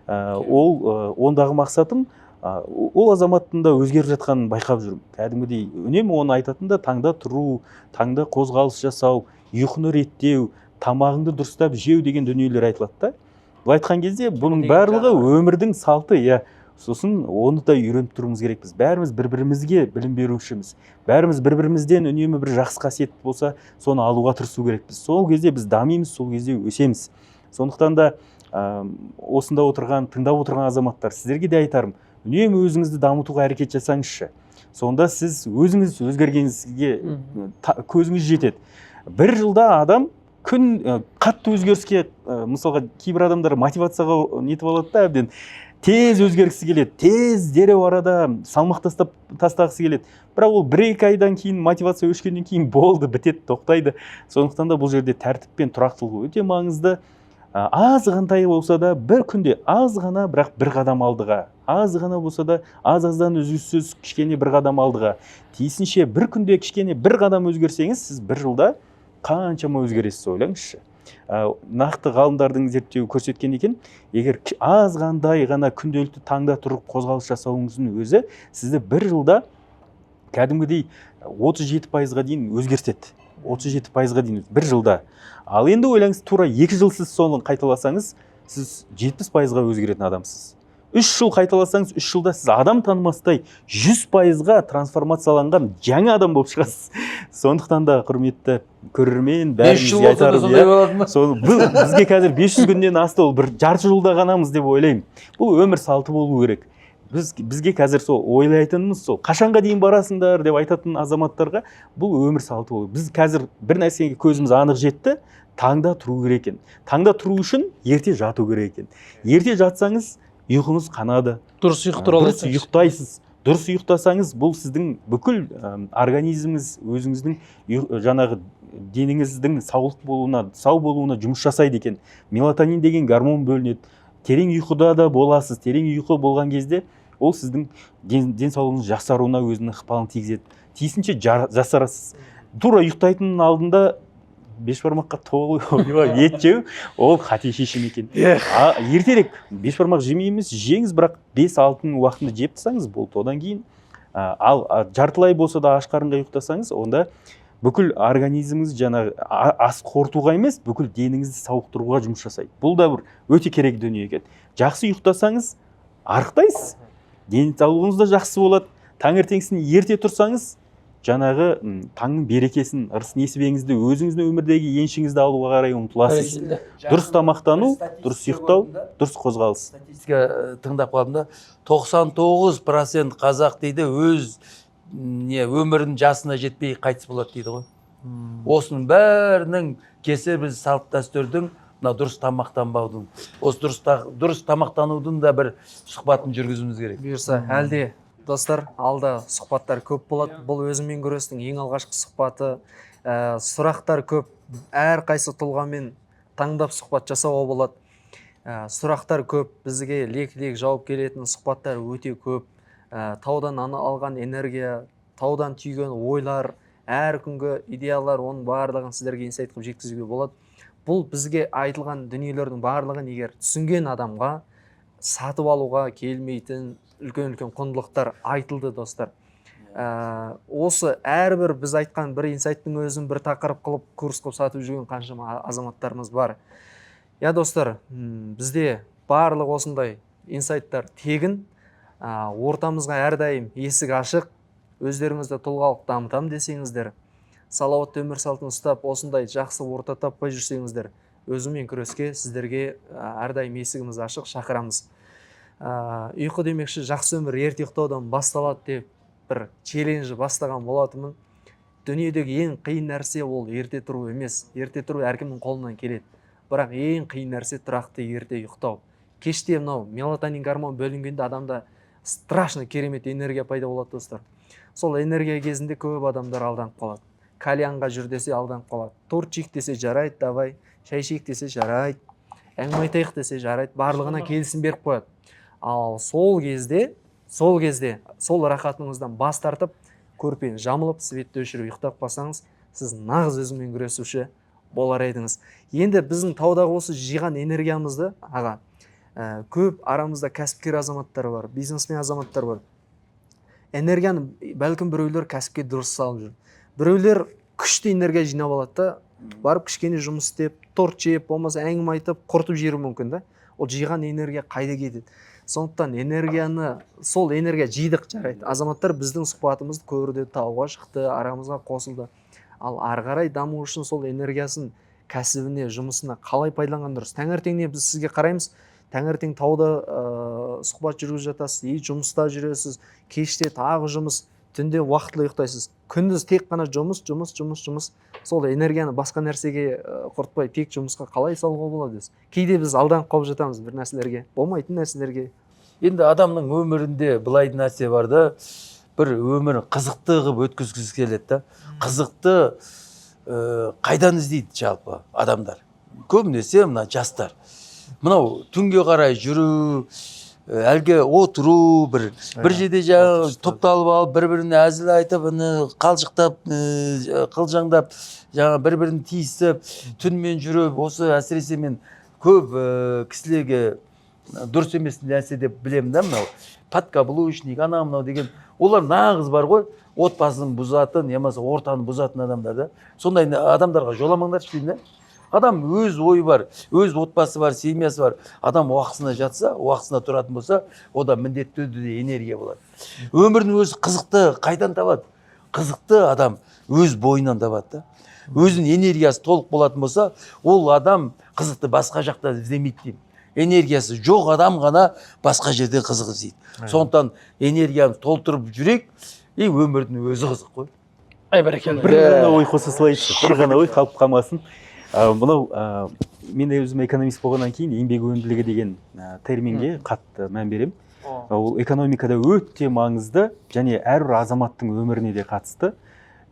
Ол ондағы мақсатым, ол азаматтың да өзгеріп жатқанын байқап жүрмін. Кәдімгідей үнемі оны айтатын да: таңда тұру, таңда қозғалыс жасау, ұйқыны реттеу, тамағыңды дұрыстап жеу деген дүниелер айтылады да. Былай айтқан кезде, бұның Деген барлығы жағы бар. өмірдің салты, иә. Сосын оны да үйреніп тұруымыз керекпіз. Бәріміз бір бірімізге білім берушіміз, бәріміз бір бірімізден үнемі бір жақсы қасиет болса, соны алуға тырысу керекпіз. Сол кезде біз дамимыз, сол кезде өсеміз. Сондықтан да осында отырған, тыңдап отырған азаматтар, сіздерге де айтарым: үнемі өзіңізді дамытуға әрекет жасаңызшы. Сонда сіз өзіңіз өзгергеніңізге көзіңіз жетеді. Бір жылда адам күн қатты өзгеріске, мысалға, кейбір адамдар мотивацияға нетіп алады да, әбден тез өзгергісі келеді, тез дереу арада салмақ тастағысы келеді. Бірақ ол 1-2 айдан кейін, мотивация өшкеннен кейін болды, бітеді, тоқтайды. Сондықтан да бұл жерде тәртіп пен тұрақтылық өте маңызды. Азғантай болса да, бір күнде аз ғана, бірақ бір қадам алдыға, аз ғана болса да, аз аздан үзіліссіз кішкене бір қадам алдыға, тиісінше бір күнде кішкене бір қадам өзгерсеңіз, сіз бір жылда қаншама өзгересіз, ойлаңызшы. Нақты ғалымдардың зерттеуі көрсеткен екен, егер азғандай ғана күнделікті таңда тұрып қозғалыс жасауыңыздың өзі сізді бір жылда кәдімгідей 37%-ға дейін өзгертеді, 37%-ға дейін бір жылда. Ал енді ойлаңыз, тура 2 жыл сіз соны қайталасаңыз, сіз 70%-ға өзгеретін адамсыз. 3 жыл қайталасаңыз, 3 жылда сіз адам танымастай 100%-ға трансформацияланған жаңа адам болып шығасыз. Сондықтан да, құрметті көрермен, 5 жыл бәріңізге болса да айтарым, сондай иә, болады ма? Соны бұл бізге қазір 500 күннен асты, ол бір жарты жылда ғанамыз деп ойлаймын. Бұл өмір салты болу керек. Бізге қазір сол ойлайтынымыз, сол қашанға дейін барасыңдар деп айтатын азаматтарға, бұл өмір салты болу. Біз қазір бір нәрсеге көзіміз анық жетті: таңда тұру керек екен. Таңда тұру үшін ерте жату керек екен. Ерте жатсаңыз, ұйқыңыз қанады. Дұрыс ұйқы туралы Дұрыс айтсаңшы. ұйықтайсыз. Дұрыс ұйықтасаңыз, бұл сіздің бүкіл организміңіз, өзіңіздің жаңағы деніңіздің саулық болуына, сау болуына жұмыс жасайды екен. Мелатонин деген гормон бөлінеді, терең ұйқыда да боласыз. Терең ұйқы болған кезде ол сіздің денсаулығыңыз жақсаруына өзінің ықпалын тигізеді, тиісінше жасарасыз. Тура ұйықтайтынның алдында бешбармаққа толы ет жеу, ол қате шешім екен. А ертерек бешбармақ жемейміз, жеңіз, бірақ 5-6-ның уақытында жеп тастаңыз, болды. Одан кейін ал жартылай болса да аш қарынға ұйықтасаңыз, онда бүкіл организміңіз жаңағы ас қорытуға емес, бүкіл деніңізді сауықтыруға жұмыс жасайды. Бұл да бір өте керек дүние екен. Жақсы ұйықтасаңыз, арықтайсыз, денсаулығыңыз да жақсы болады. Таңертеңгісін ерте тұрсаңыз, жаңағы таңның берекесін, ырыс несібеңізді, өзіңіздің өмірдегі еншіңізді алуға қарай ұмтыласыз. Бәрекелді. Дұрыс тамақтану, дұрыс ұйықтау, дұрыс қозғалыс. Статистика тыңдап қалдым да, 99% қазақ дейді, өз не өмірінің жасына жетпей қайтыс болады дейді ғой. Осының бәрінің кесірі біз салт дәстүрдің, мына дұрыс тамақтанбаудың. Осы дұрыс тамақтанудың да бір сұхбатын жүргізуіміз керек. Бұйырса, әлде, достар, алда сұхбаттар көп болады. Бұл өзіңмен күрестің ең алғашқы сұхбаты. Сұрақтар көп, әрқайсы тұлғамен таңдап сұхбат жасауға болады. Сұрақтар көп, бізге лек лек жауап келетін сұхбаттар өте көп. Таудан ана алған энергия, таудан түйген ойлар, әр күнгі идеялар, оның барлығын сіздерге инсайт қылып жеткізуге болады. Бұл бізге айтылған дүниелердің барлығын егер түсінген адамға сатып алуға келмейтін үлкен үлкен құндылықтар айтылды, достар. Осы әрбір біз айтқан бір инсайттың өзін бір тақырып қылып, курс қылып сатып жүрген қаншама азаматтарымыз бар, иә, достар. Бізде барлық осындай инсайттар тегін. Ортамызға әрдайым есік ашық. Өздеріңізді тұлғалық дамытамын десеңіздер, салауатты өмір салтын ұстап, осындай жақсы орта таппай жүрсеңіздер, өзіңмен күреске сіздерге әрдайым есігіміз ашық, шақырамыз. Ұйқы демекші, жақсы өмір ерте ұйықтаудан басталады деп бір челлендж бастаған болатынмын. Дүниедегі ең қиын нәрсе ол ерте тұру емес. Ерте тұру әркімнің қолынан келеді, бірақ ең қиын нәрсе тұрақты ерте ұйықтау. Кеште мынау мелатонин гормон бөлінгенде адамда страшно керемет энергия пайда болады, достар. Сол энергия кезінде көп адамдар алданып қалады. Кальянға жүр десе, алданып қалады. Торт жейік десе, жарайды, давай, шай ішейік десе, жарайды, әңгіме айтайық десе, жарайды, барлығына келісім беріп қояды. Ал сол кезде сол рахатыңыздан бас тартып, көрпені жамылып, светті өшіріп ұйықтап қалсаңыз, сіз нағыз өзіңмен күресуші болар едіңіз. Енді біздің таудағы осы жиған энергиямызды, аға, көп арамызда кәсіпкер азаматтар бар, бизнесмен азаматтар бар. Энергияны бәлкім біреулер кәсіпке дұрыс салып жүр, біреулер күшті энергия жинап алады да, барып кішкене жұмыс істеп, торт жеп, болмаса әңгіме айтып, құртып жіберуі мүмкін да. Ол жиған энергия қайда кетеді? Сондықтан энергияны, сол энергия жидық, жарайды, азаматтар біздің сұхбатымызды көрді, тауға шықты, арамызға қосылды. Ал ары қарай даму үшін сол энергиясын кәсібіне, жұмысына қалай пайдаланған дұрыс? Таңертеңне біз сізге қараймыз, таңертең тауда сұхбат жүргізіп жатасыз и жұмыста жүресіз, кеште тағы жұмыс, түнде уақытылы ұйықтайсыз, күндіз тек қана жұмыс, жұмыс, жұмыс, жұмыс. Сол энергияны басқа нәрсеге құртпай, тек жұмысқа қалай салуға болады өзі? Кейде біз алданып қалып жатамыз бір нәрселерге, болмайтын нәрселерге. Енді адамның өмірінде былай нәрсе бар да, бір өмірін қызықты қылып өткізгісі келеді да. Қызықты қайдан іздейді жалпы адамдар? Көбінесе мына жастар, мынау түнге қарай жүру, әлгі отыру, бір жерде жаңағы топталып алып, бір біріне әзіл айтып, іне қалжықтап, қылжаңдап, жаңа бір бірін тиісіп, түнімен жүріп. Осы әсіресе мен көп кісілерге дұрыс емес нәрсе деп білемін да, мынау подкаблучник, анау мынау деген. Олар нағыз бар ғой, отбасын бұзатын я болмаса ортаны бұзатын адамдар да. Сондай адамдарға жоламаңдаршы деймін да. Адам өз ойы бар, өз отбасы бар, семьясы бар. Адам уақытысында жатса, уақытысында тұратын болса, ода міндетті түрде энергия болады. Өмірдің өзі қызықты қайдан табады? Қызықты адам өз бойынан табады да. Өзінің энергиясы толық болатын болса, ол адам қызықты басқа жақта іздемейді деймін. Энергиясы жоқ адам ғана басқа жерден қызық іздейді. Сондықтан энергияны толтырып жүрейік, и өмірдің өзі қызық қой. Ай, бәрекелді. Бір ғана ой қоса салайыншы, бір ғана ой қалып қалмасын. Мынау мен де өзім экономист болғаннан кейін еңбек өнімділігі деген терминге қатты мән беремін. Ол экономикада өте маңызды және әрбір азаматтың өміріне де қатысты.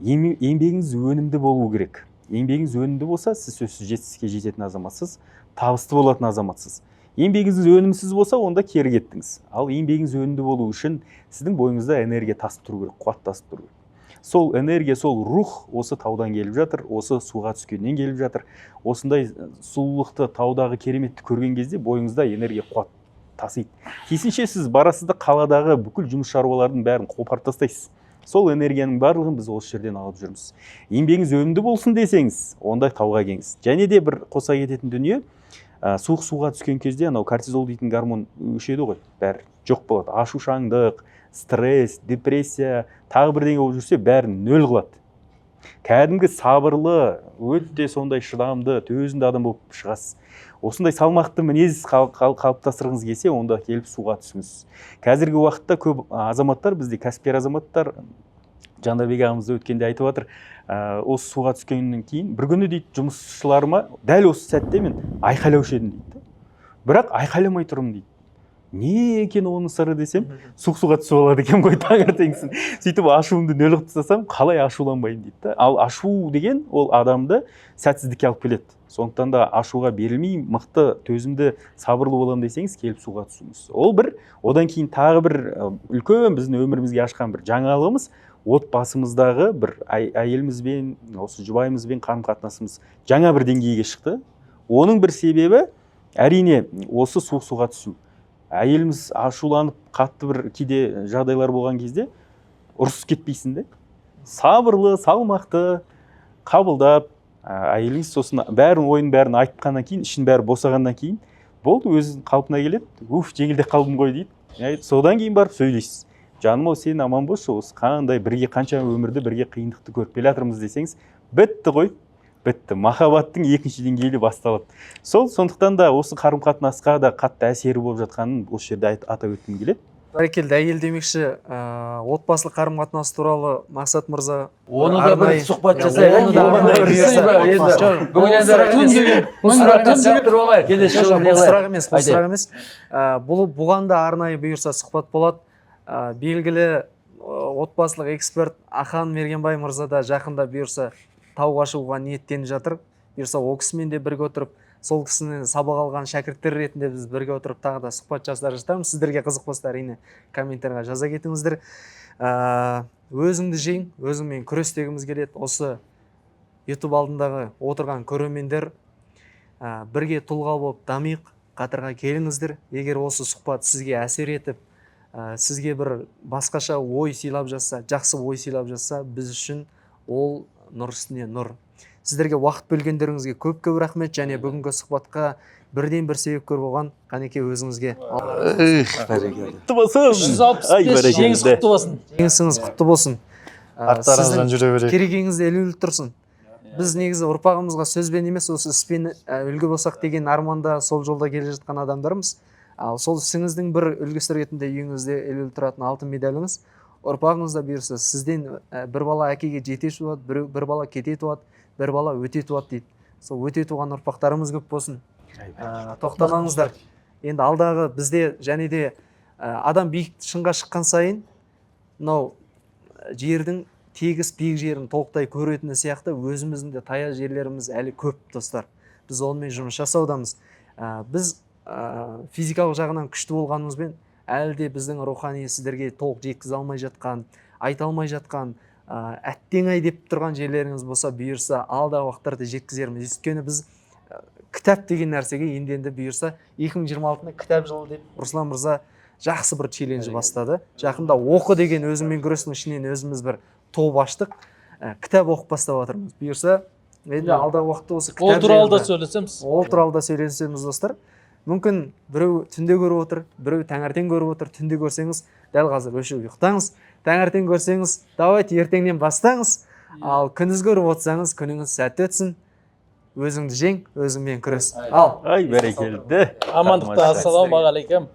Еңбегіңіз өнімді болу керек. Еңбегіңіз өнімді болса, сіз сөзсіз жетістікке жететін азаматсыз, табысты болатын азаматсыз. Еңбегіңіз өнімсіз болса, онда кері кеттіңіз. Ал еңбегіңіз өнімді болу үшін сіздің бойыңызда энергия тасып тұру керек, қуат тасып тұру керек. Сол энергия, сол рух осы таудан келіп жатыр, осы суға түскеннен келіп жатыр. Осындай сұлулықты, таудағы кереметті көрген кезде бойыңызда энергия, қуат тасиды. Тиісінше сіз барасыз да қаладағы бүкіл жұмыс шаруалардың бәрін қопарып тастайсыз. Сол энергияның барлығын біз осы жерден алып жүрміз. Еңбегіңіз өнімді болсын десеңіз, онда тауға келіңіз. Және де бір қоса кететін дүние, суық суға түскен кезде анау кортизол дейтін гормон өшеді ғой, бәрі жоқ болады. Ашушаңдық, стресс, депрессия, тағы бірдеңе болып жүрсе, бәрін нөл қылады. Кәдімгі сабырлы, өте сондай шыдамды, төзімді адам болып шығасыз. Осындай салмақты мінез қалыптастырғыңыз келсе, онда келіп суға түсіңіз. Қазіргі уақытта көп азаматтар, бізде кәсіпкер азаматтар, Жандарбек ағамыз да өткенде айтып жатыр, осы суға түскеннен кейін бір күні дейді, жұмысшыларыма дәл осы сәтте мен айқайлаушы едім дейді. Бірақ айқайламай тұрмын дейді. Не екен оның сыры десем, суық суға түсіп алады екен ғой таңертеңгісін. Сөйтіп ашуымды нөл қылып тастасам, қалай ашуланбаймын дейді да. Ал ашу деген ол адамды сәтсіздікке алып келеді. Сондықтан да ашуға берілмей, мықты, төзімді, сабырлы боламын десеңіз, келіп суға түсіңіз. Ол бір, одан кейін тағы бір үлкен біздің өмірімізге ашқан бір жаңалығымыз, отбасымыздағы бір әйелімізбен, осы жұбайымызбен қарым-қатынасымыз жаңа бір деңгейге шықты. Оның бір себебі әрине осы суық суға түсу. Әйеліміз ашуланып қатты бір кейде жағдайлар болған кезде ұрысып кетпейсің де, сабырлы, салмақты қабылдап, әйеліңіз сосын бәрін, ойын бәрін айтқаннан кейін, ішін бәрі босағаннан кейін болды, өзі қалпына келеді. Уф, жеңілдеп қалдым ғой дейді. Содан кейін барып сөйлейсіз. Жаным ау, сен аман болшы, осы қандай бірге қанша өмірді бірге қиындықты көріп келе жатырмыз десеңіз, бітті ғой, бітті. Махаббаттың екінші деңгейі басталады. Сондықтан да осы қарым-қатынасқа да қатты әсері болып жатқанын осы жерде атап өткім келеді. Бәрекелді, әйел демекші, отбасылық қарым-қатынас туралы Мақсат мырза Оны да бір арнайы- сұхбат Иә, жасайық. оны да Оны да арнайы бір бұйырса. сұхбат, енді. Жоқ, Бүгін бұл енді сұрақ түн емес. деген- Бұл сұрақ емес. Жаттырып алмайық. Келесі Жоқ, жылы бұл не қылайық? сұрақ емес, бұл Айтайық. сұрақ емес. Бұған да арнайы бұйырса сұхбат болады. Белгілі отбасылық эксперт Ахан Мергенбай мырза да жақында бұйырса тауға шығуға ниеттеніп жатыр. Бұйырса ол кісімен де бірге отырып, сол кісінен сабақ алған шәкірттер ретінде біз бірге отырып тағы да сұхбат жасар жатармыз. Сіздерге қызық болса, әрине, комментарийға жаза кетіңіздер. Өзіңді жең, өзіңмен күрес дегіміз келеді. Осы YouTube алдындағы отырған көрермендер, бірге тұлға болып дамиық, қатарға келіңіздер. Егер осы сұхбат сізге әсер етіп, сізге бір басқаша ой сыйлап жатса, жақсы ой сыйлап жатса, біз үшін ол нұр үстіне нұр. Сіздерге уақыт бөлгендеріңізге көп-көп рахмет және бүгінгі сұхбатқа бірден бір себепкер болған Қанеке өзіңізге Эх, бәрекелді. Құтты болсын. 365 Ай, бәрекелді. жеңіс құтты болсын. Жеңісіңіз құтты болсын. Арттарыңыздан Сіздің жүре берейік. керегеңізде ілулі тұрсын. Біз негізі ұрпағымызға сөзбен емес, осы іспен үлгі болсақ деген арманда, сол жолда келе жатқан адамдармыз. Ал сол ісіңіздің бір үлгісі ретінде үйіңізде ілулі тұратын алтын медаліңіз, ұрпағыңыз да бұйырса сізден, бір бала әкеге жете туады, бір бала кете туады, бір бала өте туады дейді. Сол өте туған ұрпақтарымыз көп болсын. Тоқтамаңыздар. Енді алдағы бізде және де адам биік шыңға шыққан сайын мынау жердің тегіс биік жерін толықтай көретіні сияқты, өзіміздің де таяз жерлеріміз әлі көп, достар. Біз онымен жұмыс жасаудамыз. Біз физикалық жағынан күшті болғанымызбен, әлі де біздің рухани сіздерге толық жеткізе алмай жатқан, айта алмай жатқан, әттең ай деп тұрған жерлеріңіз болса, бұйырса алдағы уақыттарда жеткізерміз. Өйткені біз кітап деген нәрсеге енді енді бұйырса 2026-ны кітап жылы деп Руслан мырза жақсы бір челлендж бастады. Жақында оқы деген өзіңмен күрестің ішінен өзіміз бір топ аштық. Кітап оқып бастап жатырмыз. Бұйырса Енді Иә. алдағы уақытта осы Ол кітап туралы да жайында- сөйлесеміз. Ол туралы да сөйлесеміз, достар. Мүмкін, біреу түнде көріп отыр, біреу таңертең көріп отыр. Түнде көрсеңіз, дәл қазір өшіріп ұйықтаңыз. Таңертең көрсеңіз, давайте ертеңнен бастаңыз. Ал күндіз көріп отырсаңыз, күніңіз сәтті өтсін. Өзіңді жең, өзіңмен күрес. Ал Ай, бәрекелді. Амандықта. Тамаша. Ассалаумағалейкум.